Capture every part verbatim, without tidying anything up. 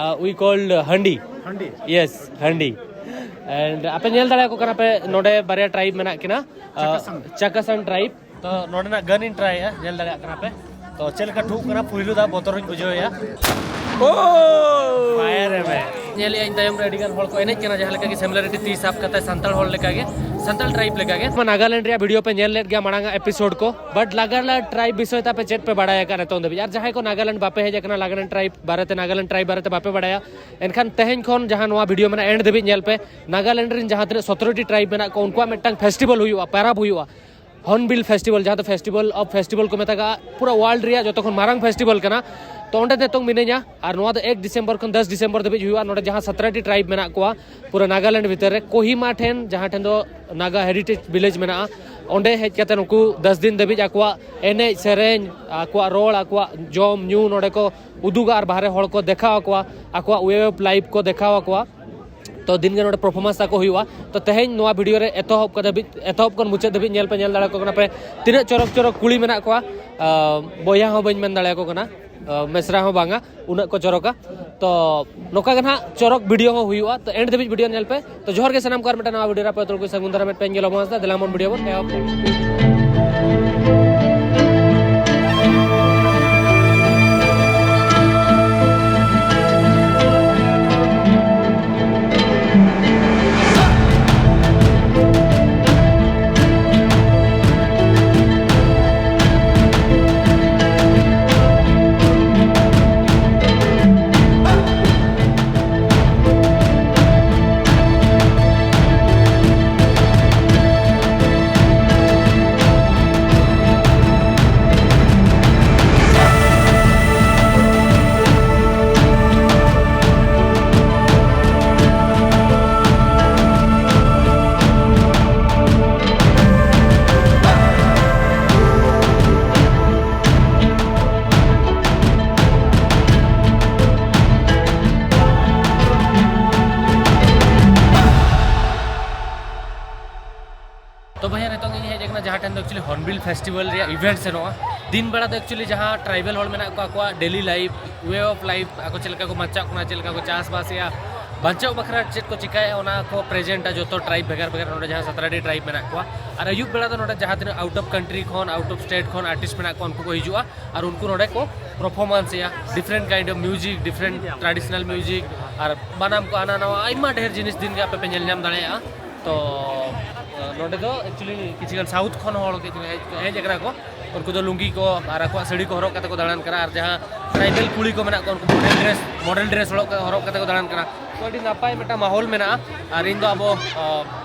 Uh, we called uh, Handi. Handi. Yes, Handi. And ᱟᱯᱮ ᱧᱮᱞ ᱫᱟᱲᱮᱭᱟᱠᱚ ᱠᱟᱱᱟ ᱯᱮ, ᱱᱚᱰᱮ ᱵᱟᱨᱭᱟ tribe ᱢᱮᱱᱟᱜ ᱠᱤᱱᱟ, uh, ᱪᱟᱠᱟᱥᱟᱱ᱾ ᱪᱟᱠᱟᱥᱟᱱ tribe. ᱛᱚ ᱱᱚᱰᱮᱱᱟᱜ gun ᱤᱧ try ᱮᱜᱼᱟ, ᱧᱮᱞ ᱫᱟᱲᱮᱭᱟᱜ ᱠᱟᱱᱟ ᱯᱮ᱾ ᱛᱚ ᱪᱮᱫ ᱞᱮᱠᱟ ᱴᱷᱩᱜ ᱠᱟᱱᱟ, ᱯᱩᱭᱞᱩ ᱫᱷᱟᱣ ᱵᱚᱛᱚᱨ ᱤᱧ ᱵᱩᱡᱷᱟᱹᱣ ᱮᱜᱼᱟ᱾ ᱯᱷᱟᱭᱟᱨ ᱮᱢ ᱮ᱾ ᱧᱮᱞ ᱮᱜᱼᱟ ᱤᱧ ᱛᱟᱭᱚᱢ ᱨᱮ ᱟᱹᱰᱤ ᱜᱟᱱ ᱦᱚᱲ ᱠᱚ ᱮᱱᱮᱡ ᱠᱟᱱᱟ, ᱡᱟᱦᱟᱸ ᱞᱮᱠᱟ ᱜᱮ similarity ᱛᱤ ᱥᱟᱵ ᱠᱟᱛᱮ ᱥᱟᱱᱛᱟᱲ ᱦᱚᱲ ᱞᱮᱠᱟ ᱜᱮ, ᱥᱟᱱᱛᱟᱲ tribe ᱞᱮᱠᱟ ᱜᱮ᱾ ᱱᱟᱜᱟᱞᱮᱱᱰ ᱨᱮᱭᱟᱜ video ᱯᱮ ᱧᱮᱞ ᱞᱮᱫ ᱜᱮᱭᱟ ᱢᱟᱲᱟᱝ ᱟᱜ episode ᱠᱚ, but ᱱᱟᱜᱟᱞᱮᱱᱰ tribe ᱵᱤᱥᱚᱭ ᱛᱮ ᱟᱯᱮ ᱪᱮᱫ ᱯᱮ ᱵᱟᱲᱟᱭ ᱟᱠᱟᱫ ᱱᱤᱛᱚᱝ ᱫᱷᱟᱹᱵᱤᱡ? ᱟᱨ ᱡᱟᱦᱟᱸᱭ ᱠᱚ ᱱᱟᱜᱟᱞᱮᱱᱰ ᱵᱟᱯᱮ ᱦᱮᱡ ᱟᱠᱟᱱᱟ, ᱱᱟᱜᱟᱞᱮᱱᱰ tribe ᱵᱟᱨᱮᱛᱮ, ᱱᱟᱜᱟᱞᱮᱱᱰ tribe ᱵᱟᱨᱮᱛᱮ ᱵᱟᱯᱮ ᱵᱟᱲᱟᱭᱟ, ᱮᱱᱠᱷᱟᱱ ᱛᱮᱦᱮᱧ ᱠᱷᱚᱱ ᱡᱟᱦᱟᱸ ᱱᱚᱣᱟ video ᱢᱮᱱᱟᱜᱼᱟ, end ᱫᱷᱟᱹᱵᱤᱡ ᱧᱮᱞ ᱯᱮ᱾ ᱱᱟᱜᱟᱞᱮᱱᱰ ᱨᱮᱱ ᱡᱟᱦᱟᱸ ᱛᱤᱱᱟᱹᱜ ᱥᱚᱛᱨᱚ ᱴᱤ tribe ᱢᱮᱱᱟᱜ ᱠᱚᱣᱟ, ᱩᱱᱠᱩᱣᱟᱜ ᱢᱤᱫᱴᱟᱝ festival ᱦᱩᱭᱩᱜᱼᱟ, ᱯᱟᱨᱟᱵᱽ ᱦᱩᱭᱩᱜᱼᱟ, Hornbill Festival, ᱡᱟᱦᱟᱸ ᱫᱚ Festival of Festival ᱠᱚ ᱢᱮᱛᱟᱜᱟᱜᱼᱟ, ᱯᱩᱨᱟᱹ world ᱨᱮᱭᱟᱜ ᱡᱚᱛᱚ ᱠᱷᱚᱱ ᱢᱟᱨᱟᱝ festival ᱠᱟᱱᱟ᱾ ᱛᱚ ᱚᱸᱰᱮ ᱱᱤᱛᱚᱝ ᱢᱤᱱᱟᱹᱧᱟ, ᱟᱨ ᱱᱚᱣᱟ ᱫᱚ ᱮᱠ ᱰᱤᱥᱮᱢᱵᱚᱨ ᱠᱷᱚᱱ ᱫᱚᱥ ᱰᱤᱥᱮᱢᱵᱚᱨ ᱫᱷᱟᱹᱵᱤᱡ ᱦᱩᱭᱩᱜᱼᱟ᱾ ᱱᱚᱰᱮ ᱡᱟᱦᱟᱸ ᱥᱚᱛᱨᱚ ᱴᱤ tribe ᱢᱮᱱᱟᱜ ᱠᱚᱣᱟ ᱯᱩᱨᱟᱹ ᱱᱟᱜᱟᱞᱮᱱᱰ ᱵᱷᱤᱛᱤᱨ ᱨᱮ, ᱠᱳᱦᱤᱢᱟ ᱴᱷᱮᱱ, ᱡᱟᱦᱟᱸ ᱴᱷᱮᱱ ᱫᱚ Naga Heritage Village ᱢᱮᱱᱟᱜᱼᱟ, ᱚᱸᱰᱮ ᱦᱮᱡ ᱠᱟᱛᱮ ᱱᱩᱠᱩ ᱫᱚᱥ ᱫᱤᱱ ᱫᱷᱟᱹᱵᱤᱡ ᱟᱠᱚᱣᱟᱜ ᱮᱱᱮᱡ ᱥᱮᱨᱮᱧ, ᱟᱠᱚᱣᱟᱜ ᱨᱚᱲ, ᱟᱠᱚᱣᱟᱜ ᱡᱚᱢ ᱧᱩ ᱱᱚᱰᱮ ᱠᱚ ᱩᱫᱩᱜᱟ ᱟᱨ ᱵᱟᱦᱨᱮ ᱦᱚᱲ ᱠᱚ ᱫᱮᱠᱷᱟᱣ ᱟᱠᱚᱣᱟ, ᱟᱠᱚᱣᱟᱜ way of life ᱠᱚ ᱫᱮᱠᱷᱟᱣ ᱟᱠᱚᱣᱟ᱾ ᱛᱚ ᱫᱤᱱ ᱜᱮ ᱱᱚᱰᱮ performance ᱛᱟᱠᱚ ᱦᱩᱭᱩᱜᱼᱟ᱾ ᱛᱚ ᱛᱮᱦᱮᱧ ᱱᱚᱣᱟ video ᱨᱮ ᱮᱛᱚᱦᱚᱵ ᱠᱷᱚᱱ ᱫᱷᱟᱹᱵᱤᱡ, ᱮᱛᱚᱦᱚᱵ ᱠᱷᱚᱱ ᱢᱩᱪᱟᱹᱫ ᱫᱷᱟᱹᱵᱤᱡ ᱧᱮᱞ ᱯᱮ, ᱧᱮᱞ ᱫᱟᱲᱮ ᱟᱠᱚ ᱠᱟᱱᱟ ᱯᱮ ᱛᱤᱱᱟᱹᱜ ᱪᱚᱨᱚᱠ ᱪᱚᱨᱚᱠ ᱠᱩᱲᱤ ᱢᱮᱱᱟᱜ ᱠᱚᱣᱟ᱾ ᱟᱸ, ᱵᱚᱭᱦᱟ ᱦᱚᱸ ᱵᱟᱹᱧ ᱢᱮᱱ ᱫᱟᱲᱮ ᱟᱠᱚ ᱠᱟᱱᱟ, ᱟᱸ, ᱢᱮᱥᱨᱟ ᱦᱚᱸ ᱵᱟᱝᱟ, ᱩᱱᱟᱹᱜ ᱠᱚ ᱪᱚᱨᱚᱠᱟ᱾ ᱛᱚ ᱱᱚᱝᱠᱟ ᱜᱮ ᱱᱟᱦᱟᱜ ᱪᱚᱨᱚᱠ video ᱦᱚᱸ ᱦᱩᱭᱩᱜᱼᱟ᱾ ᱛᱚ end ᱫᱷᱟᱹᱵᱤᱡ video ᱧᱮᱞ ᱯᱮ᱾ ᱛᱚ ᱡᱚᱦᱟᱨ ᱜᱮ ᱥᱟᱱᱟᱢ ᱠᱚ, ᱟᱨ ᱢᱤᱫᱴᱟᱝ ᱱᱟᱣᱟ video ᱨᱮ ᱟᱯᱮ ᱡᱚᱛᱚ ᱠᱚ ᱥᱟᱹᱜᱩᱱ ᱫᱟᱨᱟᱢ ᱮᱫ ᱯᱮ᱾ ᱧᱮᱞ ᱟᱵᱚᱱ ᱫᱮᱞᱟ ᱢᱚᱱ video ᱵᱚᱱ ᱮᱦᱚᱵ ᱞᱮᱜᱮ᱾ ᱛᱚ ᱵᱚᱭᱦᱟ, ᱱᱤᱛᱚᱝ ᱤᱧ ᱦᱮᱡ ᱟᱠᱟᱱᱟ ᱡᱟᱦᱟᱸ ᱴᱷᱮᱱ ᱫᱚ actually Hornbill Festival ᱨᱮᱭᱟᱜ event ᱥᱮᱱᱚᱜᱼᱟ᱾ ᱫᱤᱱ ᱵᱮᱲᱟ ᱫᱚ actually ᱡᱟᱦᱟᱸ ᱴᱨᱟᱭᱵᱮᱞ ᱦᱚᱲ ᱢᱮᱱᱟᱜ ᱠᱚᱣᱟ, ᱟᱠᱚᱣᱟᱜ daily life, way of life, ᱟᱠᱚ ᱪᱮᱫ ᱞᱮᱠᱟ ᱠᱚ ᱵᱟᱧᱪᱟᱜ ᱠᱟᱱᱟ, ᱪᱮᱫ ᱞᱮᱠᱟ ᱠᱚ ᱪᱟᱥᱵᱟᱥᱮᱜᱼᱟ, ᱵᱟᱧᱪᱟᱣ ᱵᱟᱠᱷᱨᱟ ᱪᱮᱫ ᱠᱚ ᱪᱤᱠᱟᱹᱭᱟ, ᱚᱱᱟ ᱠᱚ ᱯᱨᱮᱡᱮᱱᱴᱟ ᱡᱚᱛᱚ ᱴᱨᱟᱭᱤᱵᱽ ᱵᱷᱮᱜᱟᱨ ᱵᱷᱮᱜᱟᱨ ᱱᱚᱰᱮ ᱡᱟᱦᱟᱸ ᱥᱟᱛᱨᱟᱰᱤ ᱴᱨᱟᱭᱤᱵᱽ ᱢᱮᱱᱟᱜ ᱠᱚᱣᱟ᱾ ᱟᱨ ᱟᱹᱭᱩᱵ ᱵᱮᱲᱟ ᱫᱚ ᱱᱚᱰᱮ ᱡᱟᱦᱟᱸ ᱛᱤᱱᱟᱹᱜ out of country ᱠᱷᱚᱱ, out of state ᱠᱷᱚᱱ ᱟᱨᱴᱤᱥᱴ ᱢᱮᱱᱟᱜ ᱠᱚᱣᱟ, ᱩᱱᱠᱩ ᱠᱚ ᱦᱤᱡᱩᱜᱼᱟ ᱟᱨ ᱩᱱᱠᱩ ᱱᱚᱰᱮ ᱠᱚ ᱯᱟᱨᱯᱷᱚᱨᱢᱟᱱᱥᱮᱜᱼᱟ, different kind of music, different traditional music, ᱟᱨ ᱵᱟᱱᱟᱢ ᱠᱚ ᱦᱟᱱᱟ ᱱᱟᱣᱟ ᱟᱭᱢᱟ ᱰᱷᱮᱨ ᱡᱤᱱᱤᱥ ᱫᱤᱱ ᱜᱮ ᱟᱯᱮ ᱯᱮ ᱧᱮᱞ ᱧᱟᱢ ᱫᱟᱲᱮᱭᱟᱜᱼᱟ᱾ ᱛᱚ ᱱᱚᱰᱮ ᱫᱚ actually ᱠᱤᱪᱷᱩ ᱜᱟᱱ ᱥᱟᱣᱩᱛᱷ ᱠᱷᱚᱱ ᱦᱚᱲ ᱠᱚ ᱦᱮᱡ, ᱦᱮᱡ ᱟᱠᱟᱱᱟ ᱠᱚ᱾ ᱩᱱᱠᱩ ᱫᱚ ᱞᱩᱝᱜᱤ ᱠᱚ ᱟᱨ ᱟᱠᱚᱣᱟᱜ ᱥᱟᱹᱲᱤ ᱠᱚ ᱦᱚᱨᱚᱜ ᱠᱟᱛᱮ ᱠᱚ ᱫᱟᱬᱟᱱ ᱠᱟᱱᱟ, ᱟᱨ ᱡᱟᱦᱟᱸ ᱴᱨᱟᱭᱵᱮᱞ ᱠᱩᱲᱤ ᱠᱚ ᱢᱮᱱᱟᱜ ᱠᱚᱣᱟ, ᱩᱱᱠᱩ ᱢᱚᱰᱮᱞ ᱰᱨᱮᱥ, ᱢᱚᱰᱮᱞ ᱰᱨᱮᱥ ᱦᱚᱨᱚᱜ ᱠᱟᱛᱮ ᱠᱚ ᱫᱟᱬᱟᱱ ᱠᱟᱱᱟ᱾ ᱛᱚ ᱟᱹᱰᱤ ᱱᱟᱯᱟᱭ ᱢᱤᱫᱴᱟᱝ ᱢᱟᱦᱚᱞ ᱢᱮᱱᱟᱜᱼᱟ᱾ ᱟᱨ ᱤᱧ ᱫᱚ ᱟᱵᱚ, ᱟ,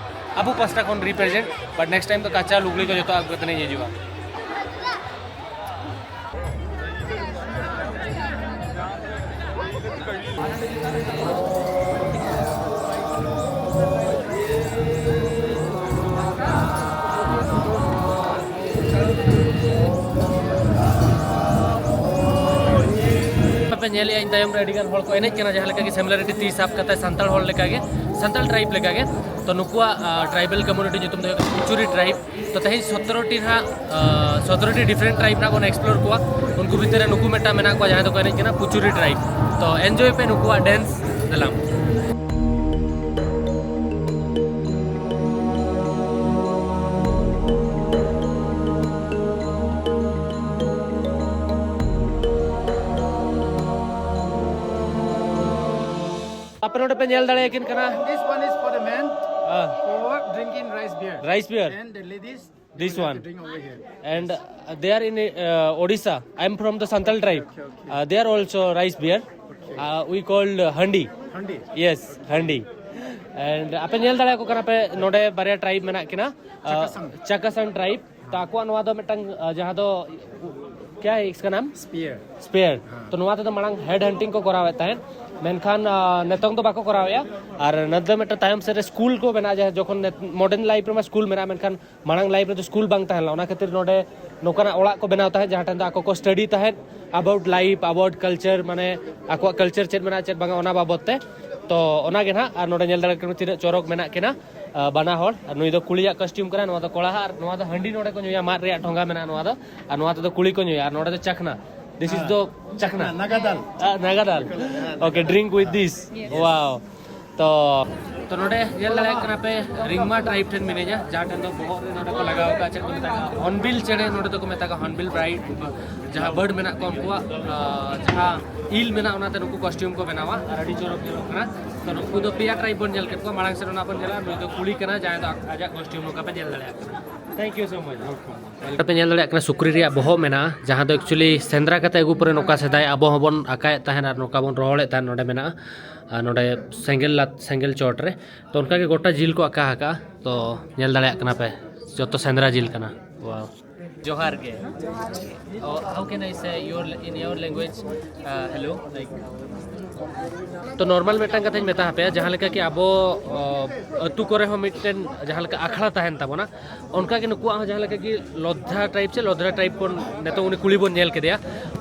ᱟᱵᱚ ᱯᱟᱥᱴᱟ ᱠᱷᱚᱱ ᱨᱤᱯᱨᱮᱡᱮᱱᱴ, but next time ᱫᱚ ᱠᱟᱪᱟ ᱞᱩᱜᱽᱲᱤ ᱠᱚ ᱡᱚᱛᱚ ᱟᱹᱜᱩ ᱠᱟᱛᱮ ᱤᱧ ᱦᱤᱡᱩᱜᱼᱟ᱾ ᱟᱯᱮ ᱧᱮᱞᱮᱜᱼᱟ, ᱤᱧ ᱛᱟᱭᱚᱢ ᱨᱮ ᱟᱹᱰᱤ ᱜᱟᱱ ᱦᱚᱲ ᱠᱚ ᱮᱱᱮᱡ ᱠᱟᱱᱟ, ᱡᱟᱦᱟᱸ ᱞᱮᱠᱟ ᱜᱮ ᱥᱮᱢᱞᱟ ᱨᱮᱰᱤ ᱛᱤ ᱥᱟᱵ ᱠᱟᱛᱮ ᱥᱟᱱᱛᱟᱲ ᱦᱚᱲ ᱞᱮᱠᱟ ᱜᱮ, ᱥᱟᱱᱛᱟᱲ ᱴᱨᱟᱭᱤᱵᱽ ᱞᱮᱠᱟ ᱜᱮ᱾ ᱛᱚ ᱱᱩᱠᱩᱣᱟᱜ, ᱟ, ᱴᱨᱟᱭᱵᱟᱞ ᱠᱚᱢᱤᱭᱩᱱᱤᱴᱤ ᱧᱩᱛᱩᱢ ᱫᱚ ᱦᱩᱭᱩᱜ ᱠᱟᱱᱟ ᱯᱩᱪᱩᱨᱤ ᱴᱨᱟᱭᱤᱵᱽ᱾ ᱛᱚ ᱛᱮᱦᱮᱧ ᱥᱚᱛᱨᱚ ᱴᱤ ᱱᱟᱦᱟᱜ, ᱟ, ᱥᱚᱛᱨᱚ ᱴᱤ ᱰᱤᱯᱷᱟᱨᱮᱱᱴ ᱴᱨᱟᱭᱤᱵᱽ ᱱᱟᱦᱟᱜ ᱵᱚᱱ ᱮᱠᱥᱯᱞᱳᱨ ᱠᱚᱣᱟ᱾ ᱩᱱᱠᱩ ᱵᱷᱤᱛᱤᱨ ᱨᱮ ᱱᱩᱠᱩ ᱢᱤᱫᱴᱟᱝ ᱢᱮᱱᱟᱜ ᱠᱚᱣᱟ, ᱡᱟᱦᱟᱸᱭ ᱫᱚᱠᱚ ᱮᱱᱮᱡ ᱠᱟᱱᱟ ᱯᱩᱪᱩᱨᱤ ᱴᱨᱟᱭᱤᱵᱽ᱾ ᱛᱚ ᱮᱱᱡᱚᱭ ᱯᱮ ᱱᱩᱠᱩᱣᱟᱜ ᱰᱮᱱᱥ᱾ ᱫᱮᱞᱟ᱾ ᱟᱯᱮ ᱱᱚᱰᱮ ᱯᱮ ᱧᱮᱞ ᱫᱟᱲᱮᱭᱟᱠᱤᱱ ᱠᱟᱱᱟ᱾ This one is for the men, ᱦᱮᱸ᱾ For drinking rice beer. Rice beer. And the ladies, they This will have one. To drink over here. And, uh, they are in, uh, Odisha. I am from the Santal tribe. Okay, okay. Uh, they are also rice beer. Okay. Uh, we called, uh, handi. Handi. Yes, handi. And ᱟᱯᱮ ᱧᱮᱞ ᱫᱟᱲᱮᱭᱟᱠᱚ ᱠᱟᱱᱟ ᱯᱮ, ᱱᱚᱰᱮ ᱵᱟᱨᱭᱟ tribe ᱢᱮᱱᱟᱜ ᱠᱤᱱᱟ᱾ ᱪᱟᱠᱟᱥᱟᱝ᱾ ᱪᱟᱠᱟᱥᱟᱝ tribe. ᱛᱚ ᱟᱠᱚᱣᱟᱜ ᱱᱚᱣᱟ ᱫᱚ ᱢᱤᱫᱴᱟᱝ, ᱟ, ᱡᱟᱦᱟᱸ ᱫᱚ, क्या है इसका नाम? Spear. Spear. ᱦᱮᱸ᱾ ᱛᱚ ᱱᱚᱣᱟ ᱛᱮᱫᱚ ᱢᱟᱲᱟᱝ ᱦᱮᱰ ᱦᱟᱱᱴᱤᱝ ᱠᱚ ᱠᱚᱨᱟᱣᱮᱫ ᱛᱟᱦᱮᱸᱫ, ᱢᱮᱱᱠᱷᱟᱱ, ᱟ, ᱱᱤᱛᱚᱝ ᱫᱚ ᱵᱟᱠᱚ ᱠᱚᱨᱟᱣᱮᱫᱼᱟ᱾ ᱟᱨ ᱱᱤᱛ ᱫᱚ ᱢᱤᱫᱴᱟᱝ ᱛᱟᱭᱚᱢ ᱥᱮᱫ ᱨᱮ ᱥᱠᱩᱞ ᱠᱚ ᱵᱮᱱᱟᱜᱼᱟ, ᱡᱟᱦᱟᱸ ᱡᱚᱠᱷᱚᱱ ᱢᱚᱰᱟᱨᱱ ᱞᱟᱭᱤᱯᱷ ᱨᱮᱢᱟ ᱥᱠᱩᱞ ᱢᱮᱱᱟᱜᱼᱟ, ᱢᱮᱱᱠᱷᱟᱱ ᱢᱟᱲᱟᱝ ᱞᱟᱭᱤᱯᱷ ᱨᱮᱫᱚ ᱥᱠᱩᱞ ᱵᱟᱝ ᱛᱟᱦᱮᱸ ᱞᱮᱱᱟ᱾ ᱚᱱᱟ ᱠᱷᱟᱹᱛᱤᱨ ᱱᱚᱰᱮ ᱱᱚᱝᱠᱟᱱᱟᱜ ᱚᱲᱟᱜ ᱠᱚ ᱵᱮᱱᱟᱣ ᱛᱟᱦᱮᱸᱫ, ᱡᱟᱦᱟᱸ ᱴᱷᱮᱱ ᱫᱚ ᱟᱠᱚ ᱠᱚ ᱥᱴᱟᱰᱤ ᱛᱟᱦᱮᱸᱫ about life, about culture, ᱢᱟᱱᱮ ᱟᱠᱚᱣᱟᱜ ᱠᱟᱞᱪᱟᱨ ᱪᱮᱫ ᱢᱮᱱᱟᱜᱼᱟ, ᱪᱮᱫ ᱵᱟᱝᱟ, ᱚᱱᱟ ᱵᱟᱵᱚᱫ ᱛᱮ᱾ ᱛᱚ ᱚᱱᱟᱜᱮ ᱱᱟᱦᱟᱜ, ᱟᱨ ᱱᱚᱰᱮ ᱧᱮᱞ ᱫᱟᱲᱮᱭᱟᱜ ᱠᱟᱱᱟ ᱛᱤᱱᱟᱹᱜ ᱪᱚᱨᱚᱠ ᱢᱮᱱᱟᱜ ᱠᱤᱱᱟ᱾ ᱵᱟᱱᱟ ᱦᱚᱲ, ᱟᱨ ᱱᱩᱭ ᱫᱚ ᱠᱩᱲᱤᱭᱟᱜ ᱠᱚᱥᱴᱤᱭᱩᱢ ᱠᱟᱱᱟ, ᱱᱚᱣᱟ ᱫᱚ ᱠᱚᱲᱟᱦᱟᱜ, ᱟᱨ ᱱᱚᱣᱟ ᱫᱚ ᱦᱟᱺᱰᱤ ᱱᱚᱰᱮ ᱠᱚ ᱧᱩᱭᱟ, ᱢᱟᱫ ᱨᱮᱭᱟᱜ ᱴᱷᱚᱸᱜᱟ ᱢᱮᱱᱟᱜᱼᱟ ᱱᱚᱣᱟ ᱫᱚ, ᱟᱨ ᱱᱚᱣᱟ ᱛᱮᱫᱚ ᱠᱩᱲᱤ ᱠᱚ ᱧᱩᱭᱟ, ᱟᱨ ᱱᱚᱰᱮ ᱫᱚ ᱪᱟᱠᱷᱱᱟ, this is the ᱪᱟᱠᱷᱱᱟ᱾ ᱱᱟᱜᱟᱫᱟᱞ᱾ ᱱᱟᱜᱟᱫᱟᱞ᱾ Okay, drink with this. Wow. ᱛᱚ ᱛᱚ ᱱᱚᱰᱮ ᱧᱮᱞ ᱫᱟᱲᱮᱭᱟᱜ ᱠᱟᱱᱟ ᱯᱮ, ᱨᱤᱝᱢᱟ ᱴᱨᱟᱭᱤᱵᱽ ᱴᱷᱮᱱ ᱢᱤᱱᱟᱹᱧᱟ, ᱡᱟᱦᱟᱸ ᱴᱷᱮᱱ ᱫᱚ ᱵᱚᱦᱚᱜ ᱨᱮ ᱱᱚᱰᱮ ᱠᱚ ᱞᱟᱜᱟᱣ ᱟᱠᱟᱫ ᱪᱮᱫ ᱠᱚ ᱢᱮᱛᱟᱜᱼᱟ, ᱦᱚᱨᱱᱵᱤᱞ ᱪᱮᱬᱮ ᱱᱚᱰᱮ ᱫᱚᱠᱚ ᱢᱮᱛᱟ ᱠᱚᱣᱟ ᱦᱚᱨᱱᱵᱤᱞ ᱵᱨᱟᱭᱤᱰ, ᱡᱟᱦᱟᱸ ᱵᱟᱨᱰ ᱢᱮᱱᱟᱜ ᱠᱚᱣᱟ ᱩᱱᱠᱩᱣᱟᱜ ᱟᱸ, ᱡᱟᱦᱟᱸ ᱤᱞ ᱢᱮᱱᱟᱜᱼᱟ ᱚᱱᱟᱛᱮ ᱱᱩᱠᱩ ᱠᱚᱥᱴᱤᱭᱩᱢ ᱠᱚ ᱵᱮᱱᱟᱣᱟ, ᱟᱨ ᱟᱹᱰᱤ ᱪᱚᱨᱚᱠ ᱧᱮᱞᱚᱜ ᱠᱟᱱᱟ᱾ ᱛᱚ ᱱᱩᱠᱩ ᱫᱚ ᱯᱮᱭᱟ ᱴᱨᱟᱭᱤᱵᱽ ᱵᱚᱱ ᱧᱮᱞ ᱠᱮᱫ ᱠᱚᱣᱟ, ᱢᱟᱲᱟᱝ ᱥᱮᱫ ᱚᱱᱟ ᱵᱚᱱ ᱧᱮᱞᱟ, ᱱᱩᱭ ᱫᱚ ᱠᱩᱲᱤ ᱠᱟᱱᱟ ᱡᱟᱦᱟᱸᱭ ᱫᱚ ᱟᱡᱟᱜ ᱠᱚᱥᱴᱤᱭᱩᱢ ᱱᱚᱝᱠᱟ ᱯᱮ ᱧᱮᱞ ᱫᱟᱲᱮᱭᱟᱜ ᱠᱟᱱᱟ᱾ Thank you so much. ᱟᱯᱮ ᱧᱮᱞ ᱫᱟᱲᱮᱭᱟᱜ ᱠᱟᱱᱟ ᱥᱩᱠᱨᱤ ᱨᱮᱭᱟᱜ ᱵᱚᱦᱚᱜ ᱢᱮᱱᱟᱜᱼᱟ, ᱡᱟᱦᱟᱸ ᱫᱚ actually ᱥᱮᱸᱫᱽᱨᱟ ᱠᱟᱛᱮ ᱟᱹᱜᱩ ᱯᱚᱨᱮ ᱱᱚᱝᱠᱟ ᱥᱮᱫᱟᱭ ᱟᱵᱚ ᱦᱚᱸᱵᱚᱱ ᱟᱠᱟᱭᱮᱫ ᱛᱟᱦᱮᱸᱱ ᱟᱨ ᱱᱚᱝᱠᱟ ᱵᱚᱱ ᱨᱚᱦᱚᱲᱮᱫ ᱛᱟᱦᱮᱸᱱ ᱱᱚᱰᱮ ᱢᱮᱱᱟᱜᱼᱟ, ᱟᱨ ᱱᱚᱰᱮ ᱥᱮᱸᱜᱮᱞ ᱞᱟᱛ-, ᱥᱮᱸᱜᱮᱞ ᱪᱚᱴ ᱨᱮ᱾ ᱛᱚ ᱚᱱᱠᱟ ᱜᱮ ᱜᱚᱴᱟ ᱡᱤᱞ ᱠᱚ ᱟᱠᱟ ᱟᱠᱟᱜᱼᱟ, ᱛᱚ ᱧᱮᱞ ᱫᱟᱲᱮᱭᱟᱜ ᱠᱟᱱᱟ ᱯᱮ ᱡᱚᱛᱚ ᱥᱮᱸᱫᱽᱨᱟ ᱡᱤᱞ ᱠᱟᱱᱟ᱾ Wow. ᱡᱚᱦᱟᱨ ᱜᱮ᱾ Oh, how can I say your, in your language, uh, hello? Like, ᱛᱚ ᱱᱚᱨᱢᱟᱞ ᱢᱤᱫᱴᱟᱝ ᱠᱟᱛᱷᱟᱧ ᱢᱮᱛᱟ ᱦᱟᱯᱮᱭᱟ, ᱡᱟᱦᱟᱸ ᱞᱮᱠᱟ ᱠᱤ ᱟᱵᱚ ᱚ, ᱟᱹᱛᱩ ᱠᱚᱨᱮ ᱦᱚᱸ ᱢᱤᱫᱴᱮᱱ ᱡᱟᱦᱟᱸ ᱞᱮᱠᱟ ᱟᱠᱷᱲᱟ ᱛᱟᱦᱮᱱ ᱛᱟᱵᱚᱱᱟ, ᱚᱱᱠᱟ ᱜᱮ ᱱᱩᱠᱩᱣᱟᱜ ᱦᱚᱸ ᱡᱟᱦᱟᱸ ᱞᱮᱠᱟ ᱠᱤ ᱞᱚᱫᱷᱟ ᱴᱟᱭᱤᱯ ᱥᱮ ᱞᱚᱫᱷᱨᱟ ᱴᱟᱭᱤᱯ ᱵᱚᱱ, ᱱᱤᱛᱚᱜ ᱩᱱᱤ ᱠᱩᱲᱤ ᱵᱚᱱ ᱧᱮᱞ ᱠᱮᱫᱮᱭᱟ,